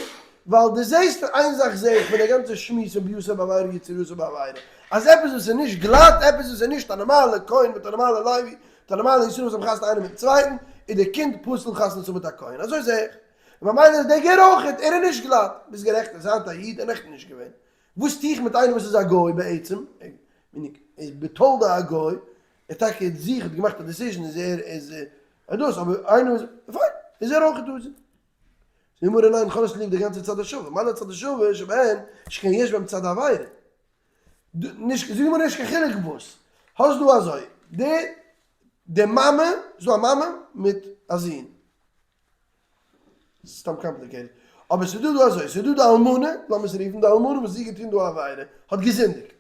ווייל דו זעסט, איין זאך זע איך פון דער גאנצע שמועס פון ביאתו בעבירה יצירתו בעבירה, אז עפעס וואס איז נישט גלאט, עפעס וואס איז נישט א נארמאלע כהן מיט א נארמאלע לוי, מיט א נארמאלע ישראל וואס האבן חתונה איינער מיטן צווייטן, איז דער קינד פסול חתונה צו האבן מיט א כהן. אזוי זע איך. און ממילא איז דער גר אויך, ער איז נישט גלאט. ביסט גערעכט, ער איז היינט א איד, ער נעכטן נישט געווען. וואס טו איך מיט איינער וואס איז א גוי בעצם? ער איז בתולדה א גוי, ער טאקע האט זיך האט געמאכט א decision איז ער איז ער דאס אבער איינער וואס פיין איז ער אויך דאס. זאגט די גמרא ניין כ'האב נישט ליב די גאנצע צד השווה, מה לצד השווה שבהן שכן יש בהם צד העבירה. נישט זאגט די גמרא נישט קיין חילוק וואס האסט דא אזוי די די מאמע ס'איז דא א מאמע מיט א זון סתם complicated אבער ס'איז דא דא אזוי ס'איז דא די אלמנה לאמיר עס רופן די אלמנה וואס זי האט געטון דא א עבירה האט געזינדיגט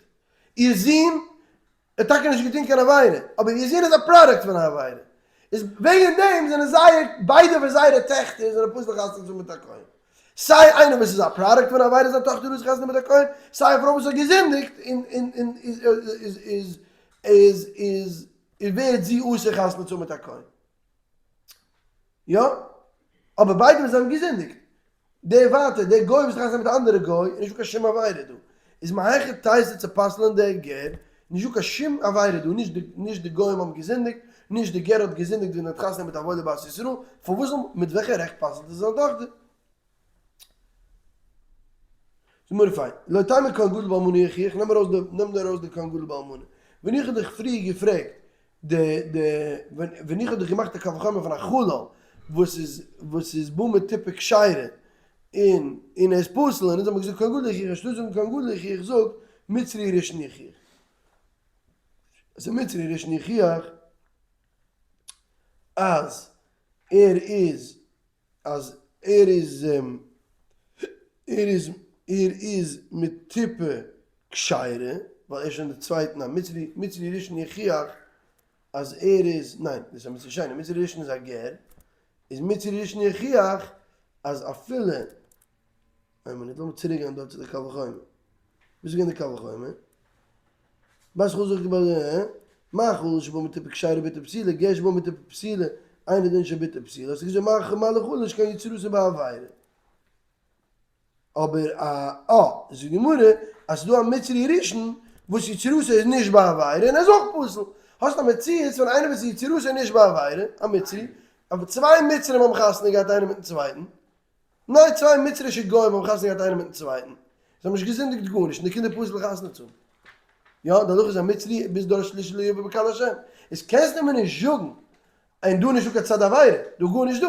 איר זון ער האט טאקע נישט געטון קיין עבירה, אבער איר זון איז א product פון א עבירה, איז וועגן דעם זענען זייער, ביידע פון זייערע טעכטער זענען פסול חתונה צו האבן מיט א כהן. סיי איינער וואס איז א product פון א עבירה זיין טאכטער איז חתונה מיט א כהן, סיי א פרוי וואס האט געזינדיגט און און און איז איז איז איז איז ווערט זי אסור חתונה צו האבן מיט א כהן. יא, אבער ביידע וואס זיי האבן געזינדיגט. דער ווייטער, דער גוי וואס חתונה מיט א אנדערע גוי, איז נישטא קיין שום עבירה דא. איז מהיכא תיתי צו פסל'ען דער גר, נישטא קיין שום עבירה דא, נישט די נישט די גוים האבן געזינדיגט, נישט די גר האט געזינדיגט ווען ער האט חתונה מיט א וואוילע בת ישראל, פארוואס זאל, מיט וועלכע רעכט פסל'ט ער זיין טאכטער? זאג מיר פיין, לא תימא כהן גדול באלמנה יוכיח, נעם ארויס די נעם דיר ארויס די כהן גדול באלמנה. ווען איך האב דיך פריער געפרעגט די די ווען ווען איך האב דיך געמאכט א קל וחומר פון א חלל וואס איז וואס איז בא מטיפה כשרה און און ער איז פסול און אונז האבן געזאגט כהן גדול יוכיח אנשטאט זאגן כהן גדול יוכיח זאג מצרי ראשון יוכיח. אז מצרי ראשון יוכיח אז ער איז אז ער איז ער איז ער איז מטיפה כשרה, ווייל ער איז שוין די צווייטן א מצרי, מצרי ראשון יוכיח אז ער איז, ניין דאס איז א מצרי שני, מצרי ראשון איז א גר, איז מצרי ראשון יוכיח אז אפילו, איין מינוט לאמיר צוריק גיין דארט צו די קל וחומר, וואס איז געווען די קל וחומר? בת חזק ב ה, מה חלל שבא מטיפה כשרה ובתו פסולה, גר שבא מטיפה פסולה, אינו דין שבתו פסולה, האסטו געזאגט מה מה לחלל שכן יצירתו בעבירה. אבער א א זאגט די גמרא אז ס'דא א מצרי ראשון וואס יצירתו איז נישט בעבירה און ער איז אויך פסול. האסט א מציאות פון איינער וואס יצירתו איז נישט בעבירה, א מצרי, אבער צוויי מצרים האבן חתונה געהאט איינער מיטן צווייטן, ניין צוויי מצרישע גוים האבן חתונה געהאט איינער מיטן צווייטן, זיי האבן נישט געזינדיגט גארנישט און די קינדער פסול חתונה צו האבן. יא, די הלכה איז א מצרי ביז דור שלישי לא יבא בקהל השם. איז קענסטו מיר נישט זאגן און דא נישטא קיין צד עבירה, דא גארנישט דא.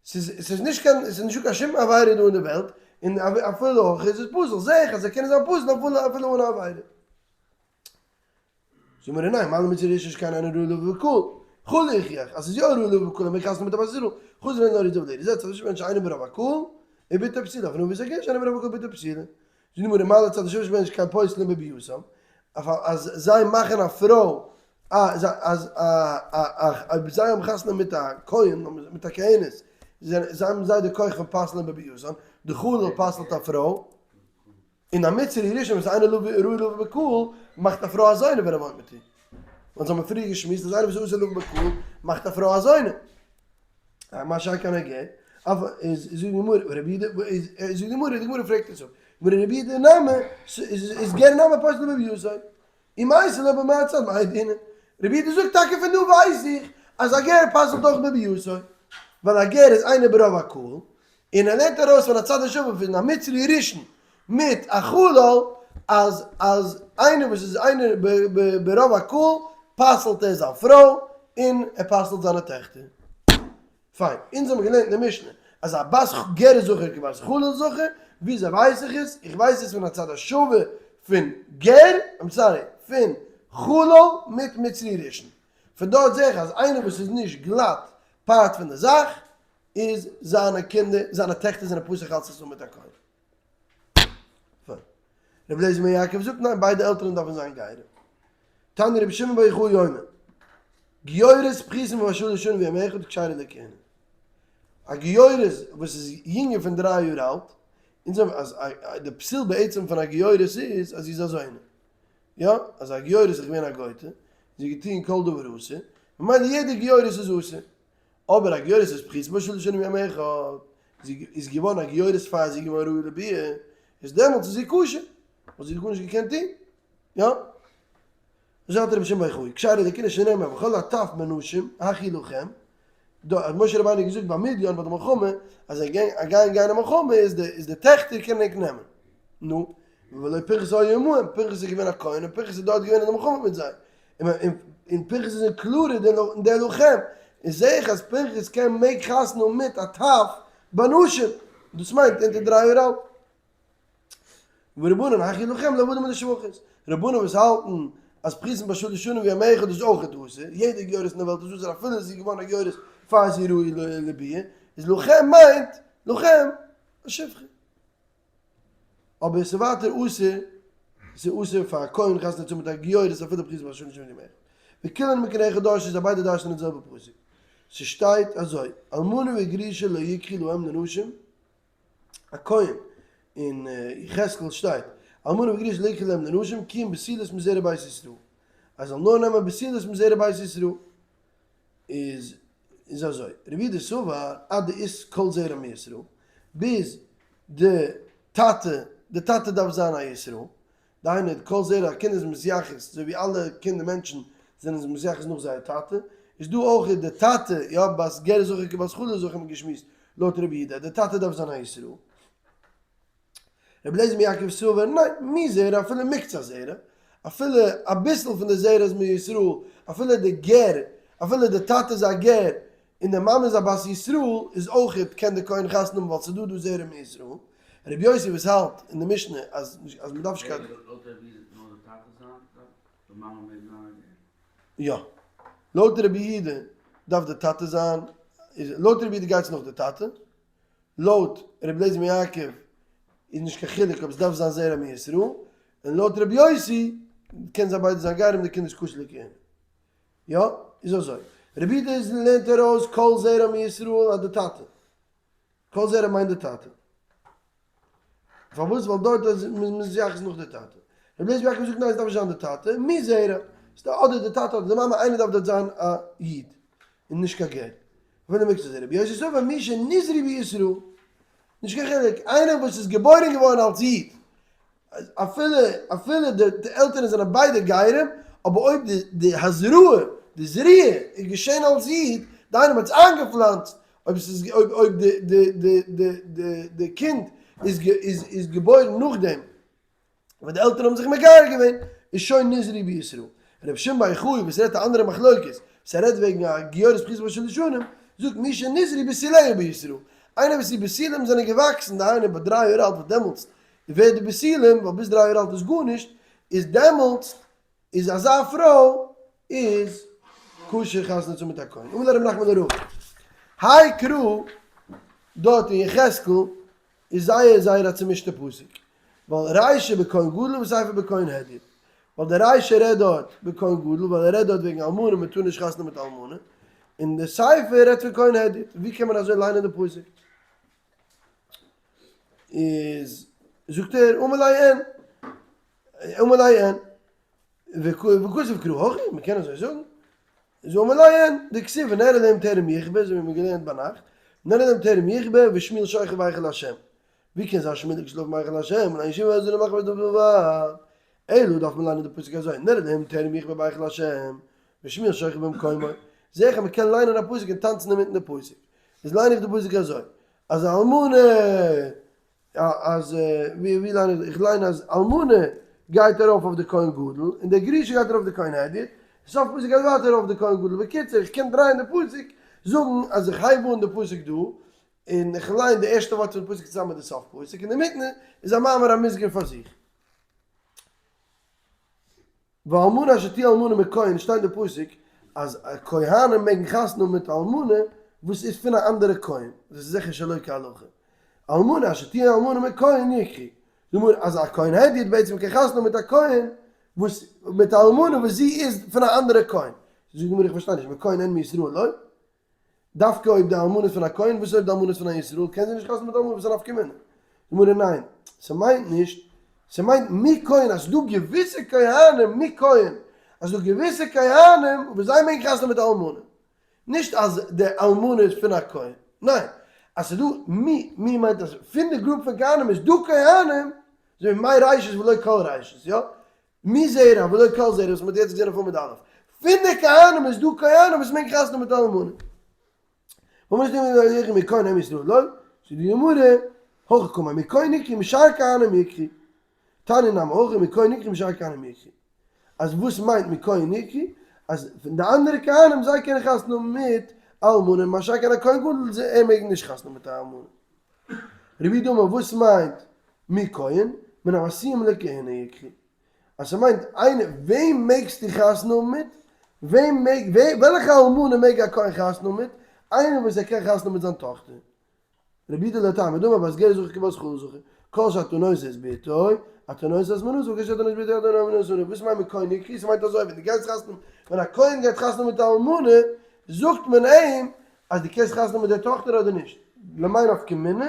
ס'איז ס'איז נישט קיין ס'איז נישטא קיין שום עבירה דא אין די וועלט, און אפילו אויך איז עס פסול, זעה איך אז זיי קענען זיין פסול אפילו אפילו אן עבירה. זאג מיר ניין, מה למצרי ראשון שכן אינו ראוי לבוא בקהל, חלל יוכיח אז ס'איז יא ראוי לבוא בקהל און מען חתונה מיט א בת ישראל, חוץ ווען נאר איז דא זעצט זיך מענטש איינער ברוב הקהל ובתו פסולה, אבער נאר ווי ס'גייט איינער ברוב הקהל ובתו פסולה. זאג מיר מה לצד השווה שבהן שכן פוסלין בביאתם, אז זיי מאכן א פרוי אז אז אויב זיי האבן חתונה מיט א כהן מיט א כהנת זיי האבן זיי די כח פון פסל'ען בביאתן, די חלל פסל'ט א פרוי. און א מצרי ראשון וואס אינו ראוי לבוא בקהל מאכט א פרוי א זונה ווען ער וואוינט מיט איר. אונז האבן פריער געשמועסט אז איינער וואס איז אסור לבוא בקהל מאכט א פרוי א זונה. מה שאין כן א גר. אבער איז זאגט די גמרא רבי יהודה איז זאגט די גמרא די גמרא פרעגט עס אפ. גמרא רבי יהודה נמי איז גר נמי פוסל בביאתו. ומייתי לה במה הצד מאי דינא? רבי יהודה זאגט טאקע פון דא ווייס איך אז א גר פסל'ט אויך בביאתו, ווייל א גר איז אינו ברוב הקהל, און ער לערנט ארויס פון א צד השווה פון א מצרי ראשון מיט א חלל אז אז איינער וואס איז אינו ברוב הקהל פסל'ט ער זיין פרוי און ער פסל'ט זיינע טעכטער. פיין, אונז האבן געלערנט אין די משנה אז א בת גר זכר כבת חלל זכר, וויאזוי ווייס איך עס? איך ווייס עס פון א צד השווה פון גר, I'm sorry, פון חלל מיט מצרי ראשון. פון דארט זעה איך אז איינער וואס איז נישט גלאט part פון די זאך, איז זיינע קינדער, זיינע טעכטער זענען פסול חתונה מיט א כהן. פיין. רבי אליעזר בן יעקב זאגט ניין ביידע עלטערן דארפן זיין גרים. תניא רבי שמעון בר יוחאי אומר, גיורת פחותה משלש שנים ויום אחד כשרה לכהונה. א גיורת וואס איז יונגער פון דריי יאר אלט, אונז האבן אז די פסול בעצם פון א גיורת איז אז זי איז א זונה. יא, אז א גיורת איז געווען א גויטע, זי האט געטון כל דבר אסור, ממילא יעדע גיורת איז אסור. אבער א גיורת איז פחותה בשלש שנים ויום אחד, זי איז געווארן א גיורת פאר זי איז געווארן ראוי לביאה, איז דעמאלטס איז זי כשר, ווייל זי האט גארנישט געקענט טון, יא? אזוי האלט רבי שמעון בר יוחאי, כשרה לכהונה שנאמר וכל הטף בנשים החיו לכם, דא האט משה רבינו געזאגט ביי מדין ביי די מלחמה אז זיי גייען גיין אין מלחמה איז די איז די טעכטער קענען ענק נעמען, נו, ולא פנחס היה עמהם, פנחס איז געווען א כהן און פנחס איז דארט געווען אין די מלחמה מיט זיי, און פנחס איז אין קלארער דער לוחם, און זעה איך אז פנחס קען מעג חתונה האבן מיט א טף בנשים, דאס מיינט אונטער 3 יאר אלט. ורבנן הכי לכם לעבדים ולשפחות, רבנן וואס האלטן אז פחותין בשלש שנים ויום אחד איז אויך אסור, יעדע גיורת אין די וועלט איז אסור אפילו זי איז געווארן א גיורת פאר זי ראוי לביאה, איז לכם מיינט לכם א שפחה. אבער עס איז ווייטער אסור, עס איז אסור פאר א כהן חתונה צו האבן מיט א גיורת אפילו פחותין בשלש שנים ויום אחד. וכולן מקרא אחד דרשו זיי ביידע דרש'נען די זעלבע פסוק. ס'שטייט אזוי, אלמנה וגרושה לא יקחו להם לנשים, א כהן, אין יחזקאל שטייט, אלמנה וגרושה לא יקחו להם לנשים כי אם בתולות מזרע בית ישראל, אז זאל נאר נעמען בתולות מזרע בית ישראל, איז איז אזוי, רבי יהודה סבר עד דאית כל זרע מישראל, ביז די טאטע, די טאטע דארף זיין א ישראל, דהיינו כל זרע א קינד איז מתייחס, אזוי ווי אלע קינדער מענטשן זענען זיך מתייחס נאך זייער טאטע, איז דא אויך די טאטע, יא בת גר זכר כבת חלל זכר האט מען געשמועסט לויט רבי יהודה, די טאטע דארף זיין א ישראל. רבי אליעזר בן יעקב סבר, ניין, מזרע אפילו מקצת זרע, אפילו אביסל פון די זרע איז מישראל, אפילו די גר, אפילו די טאטע איז א גר, און די מאמע איז א בת ישראל, איז אויכעט קען די כהן חתונה האבן ווייל ס'איז דא דא זרע מישראל. רבי יוסי וואס האלט אין די משנה אז אז מ'דארף נישט קיין. לויט רבי יהודה נאר די טאטע זיין דארף די מאמע מעג זיין א גר? יא. לויט רבי יהודה דארף די טאטע זיין, לויט רבי יהודה גייט עס נאך די טאטע, לויט רבי אליעזר בן יעקב איז נישט קיין חילוק אויב עס דארף זיין זרע מישראל, און לויט רבי יוסי קען זיי ביידע זיין גרים די קינד איז כשר לכהונה. יא, איז אזוי. רבי יהודה איז לערנט ארויס כל זרע מישראל אז די טאטע. כל זרע מיינט די טאטע. פארוואס? ווייל דארט איז מען מתייחס נאך די טאטע. רבי אליעזר בן יעקב זאגט ניין עס דארף נישט זיין די טאטע, מזרע. אדער די טאטע אדער די מאמע איינער דארף דארט זיין א איד. און נישט קיין גר. אפילו מקצת זרע. רבי יוסי סבר מי שנזרעו בישראל. נישט קיין חילוק. איינער וואס איז געבוירן געווארן אלס איד. אפילו אפילו די עלטערן זענען ביידע גרים, אבער אויב די די הזרעה, די זריעה, איז געשען אלס איד, דהיינו מ'האט עס איינגעפלאנצט, אויב עס איז אויב אויב די די די די די די קינד איז איז איז געבוירן נאכדעם ווען די עלטערן האבן זיך מגייר געווען, איז שוין נזרעו בישראל. רבי שמעון בר יוחאי וואס רעדט א אנדערע מחלוקת, וואס ער רעדט וועגן א גיורת פחותה בשלש שנים, זאגט מי שנזרעו בתוליה בישראל, איינער וואס די בתולים זענען געוואקסן, דהיינו ביי 3 יאר אלט וואס דעמאלטס ווערט די בתולים, ווייל ביז 3 יאר אלט איז גארנישט, איז דעמאלטס איז אזא פרוי איז כשר חתונה צו מיט א כהן. אמר ליה רב נחמן לרבא, האי קרא דארט אין יחזקאל איז זייער זייער א צומישטע פסוק, ווייל רישא בכהן גדול וסיפא בכהן הדיוט, ווייל די רישא רעדט דארט בכהן גדול ווייל ער רעדט דארט וועגן אלמנה מען טאר נישט חתונה מיט אלמנה, און די סיפא רעדט פון כהן הדיוט, ווי קען מען אזוי ליינען די פסוק? איז זאגט ער אמר ליה אין, אמר ליה אין, וכתב קרא הכי, מען קען אזוי זאגן, איז אמר ליה אין, דכתיב ונר אלהים טרם יכבה, אזוי ווי מען האט געלערנט ביינאכט, נר אלהים טרם יכבה ושמואל שוכב בהיכל השם, ווי קען זיין שמואל איז געשלאפן בהיכל השם, און אין שום עזרא למחמד דבר, אלא דארף מען ליינען די פסוק אזוי, נר אלהים טרם יכבה בהיכל השם, ושמואל שוכב במקומו, זעה איך אז מען קען ליינען א פסוק און טאנצן אינמיטן די פסוק, איז ליין איך די פסוק אזוי, אז אלמנה, אז ווי ווי ליין איך, איך ליין אז אלמנה גייט ארויף אויף די כהן גדול, און דער גרושה גייט ארויף די כהן הדיוט, סוף פסוק גייט ווייטער ארויף די כהן גדול, בקיצור איך קען דרייען די פסוק, זאגן אז איך הייב אן די פסוק דא, און איך ליין די ערשטע ווארט פון די פסוק צוזאמען מיט די סוף פסוק, און אינמיטן איז א מאמר המוסגר פאר זיך. ואלמנה אשר תהיה אלמנה מכהן שטייט אין די פסוק אז כהנים מעגן חתונה האבן מיט אלמנה וואס איז פון א אנדערע כהן, דאס איז זיכער שלא כהלכה. אלמנה אשר תהיה אלמנה מכהן יקחו. זאג מיר אז א כהן הדיוט בעצם קען חתונה האבן מיט א כהן וואס מיט א אלמנה וואס זי איז פון א אנדערע כהן. זאג מיר איך פארשטיי נישט, מכהן אין מישראל לא? דווקא אויב די אלמנה איז פון א כהן, וואס איז אויב די אלמנה איז פון א ישראל, קען זי נישט חתונה מיט אלמנה, וואס איז א נפקא מינה? גמרא ניין, ס'מיינט נישט, ס'מיינט מכהן אז ס'דא געוויסע כהנים מכהן, אז ס'דא געוויסע כהנים וואס זיי מעגן חתונה מיט אלמנה. נישט אז די אלמנה איז פון א כהן, ניין, אז ס'איז דא מי, מי מיינט אז פון די group פון כהנים איז דא כהנים, אזוי ווי מי ראשית ולא כל ראשית, יא? מי זרע ולא כל זרע וואס מ'האט יעצט געזען אויף עמוד א', פון די כהנים איז דא כהנים וואס מעגן חתונה מיט אלמנה. וואס מיינט דא יקחו מכהן אם ישראל לא? זאגט די גמרא, הכי קאמר מכהן יקחו משאר כהנים יקחו, תניא נמי הכי מכהן יקחו משאר כהנים יקחו, אז וואס מיינט מכהן יקחו? אז פון די אנדערע כהנים זיי קענען חתונה האבן מיט אלמנה, מה שאין כן א כהן גדול ער מעג נישט חתונה האבן מיט א אלמנה. רבי יהודה אמר וואס מיינט מכהן? מן המשיאים לכהונה יקחו, אז ס'מיינט איינער וועם מעגסטו חתונה האבן מיט? וועם מעג וועלכע אלמנה מעג א כהן חתונה האבן מיט? איינער וואס ער קען חתונה האבן מיט זיין טאכטער. רבי יהודה לטעמיה דאמר בת גר זכר כבת חלל זכר, כל שאתה נושא את בתו, אתה נושא את מנותו, וכל שאתה נושא בתו אתה נושא את מנותו. וואס מיינט מכהן יקחו? ס'מיינט אזוי ווען דו גייסט חתונה ווען א כהן גייט חתונה מיט א אלמנה זאגט מען אים אז דו קענסט חתונה מיט דער טאכטער אדער נישט, למאי נפקא מינה?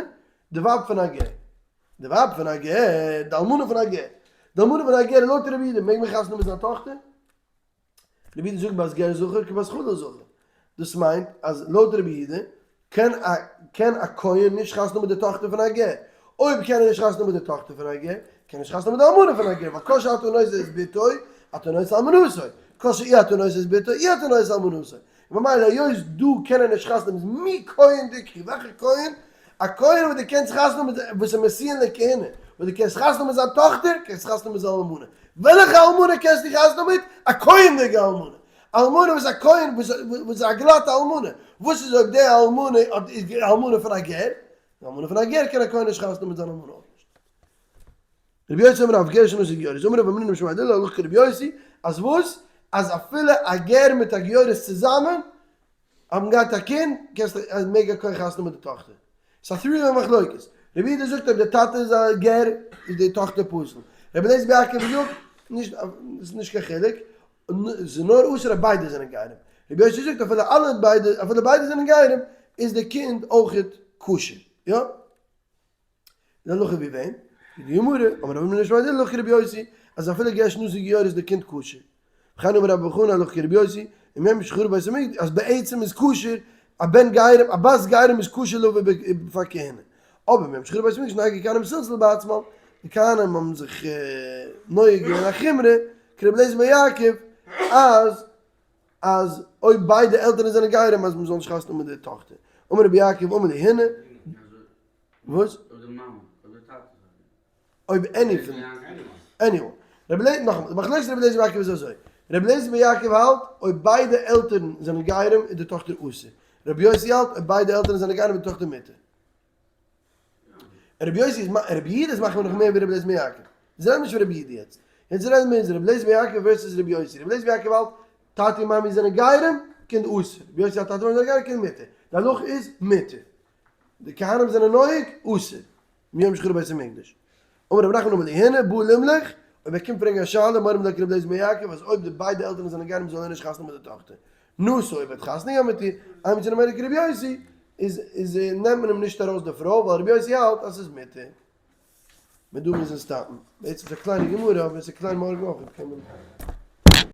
די ווייב פון א גר. די ווייב פון א גר, די אלמנה פון א גר. די אלמנה פון א גר לויט רבי יהודה מעג מען חתונה מיט זיין טאכטער? רבי יהודה זאגט בת גר זכר כבת חלל זכר. דאס מיינט אז לויט רבי יהודה קען א קען א כהן נישט חתונה מיט די טאכטער פון א גר. אויב קען ער נישט חתונה מיט די טאכטער פון א גר, קען ער נישט חתונה מיט די אלמנה פון א גר, ווייל כל שאתה נושא את בתו, אתה נושא אלמנתו. כל שאי אתה נושא את בתו, אי אתה נושא אלמנתו. ממילא היות דא קען ער נישט חתונה איז מי כהן דקרי וועלכע כהן? א כהן וואס דו קענסט חתונה מיט וואס איז משיאין לכהונה וואס דו קענסט חתונה מיט זיין טאכטער קענסט חתונה מיט זיין אלמנה וועלכע אלמנה קענסטו חתונה מיט? א כהן'דיגע אלמנה אלמנה וואס א כהן וואס איז א גלאטע אלמנה וואס איז אויב די אלמנה איז אלמנה פון א גר? די אלמנה פון א גר קען א כהן נישט חתונה מיט זיין אלמנה אויך נישט. רבי יוסי אמר רב גר שנשא גיורת אמר רב המנונא משמיה דעולא הלכה כרבי יוסי אז וואס? אז אפילו א גר מיט א גיורת צוזאמען האבן געהאט א קינד קענסטו אז מעג א כהן חתונה מיט די טאכטער. ס'איז א three way מחלוקת. רבי יהודה זאגט אויב די טאטע איז א גר איז די טאכטער פסול. רבי אליעזר בן יעקב זאגט נישט ס'איז נישט קיין חילוק ס'איז נאר אסור אויב ביידע זענען גרים. רבי יוסי זאגט אפילו אלע ביידע אפילו ביידע זענען גרים איז די קינד אויכעט כשר. יא? די הלכה ווי וועם? ווי די גמרא, אמר רב המנונא משמיה דעולא הלכה כרבי יוסי, אז אפילו גר שנשא גיורת איז די קינד כשר. וכן אמר רבי חנא הלכה כרבי יוסי, ומיום שחרב בית המקדש, אז בעצם איז כשר, א בן גרים, א בת גרים איז כשר לבוא פאר כהונה. אבער מיום שחרב בית המקדש נהגו כהנים סלסול בעצמם, די כהנים האבן זיך נוהג געווען א חומרא, כרבי אליעזר בן יעקב, אז אז אויב ביידע עלטערן זענען גרים אז מען זאל נישט חתונה מיט די טאכטער. אמר רבי יעקב אמר לי הנה, וואס? אויב די מאמע, אויב די טאטע זאגט. אויב any פון, anyone. רבי אליעזר, נאכאמאל, די מחלוקת רבי אליעזר בן יעקב איז אזוי, רבי אליעזר בן יעקב האלט אויב ביידע עלטערן זענען גרים איז די טאכטער אסור, רבי יוסי האלט אויב ביידע עלטערן זענען גרים איז די טאכטער מותר. רבי יוסי איז, רבי יהודה איז מחמיר נאך מער ווי רבי אליעזר בן יעקב. זיי רעדן נישט פון רבי יהודה יעצט. יעצט רעדן מיר איז רבי אליעזר בן יעקב versus רבי יוסי. רבי אליעזר בן יעקב האלט טאטי און מאמי זענען גרים, קינד אסור. רבי יוסי האלט טאטי און מאמי זענען גרים, קינד מותר. די הלכה איז מותר. די כהנים זענען נוהג אסור. מיום שחרב בית המקדש. אמר רב נחמן אמר לי הנה בא לימלך, אויב ער קומט פרעגן א שאלה, מורים לו כרבי אליעזר בן יעקב, אז אויב די ביידע עלטערן זענען גרים זאל ער נישט חתונה מיט די טאכטער. נשא אויב ער האט חתונה געהאט מיט איר, אין מוציאין הימנו כרבי יוסי, איז איז נעמט מען אים נישט ארויס די פרוי, ווייל רבי יוסי האלט אז ס'איז מותר. מיט דא מוזן stop ן. בעצם איז א קליינע גמרא, אבער עס איז קליין מארגן אויך, קען מען.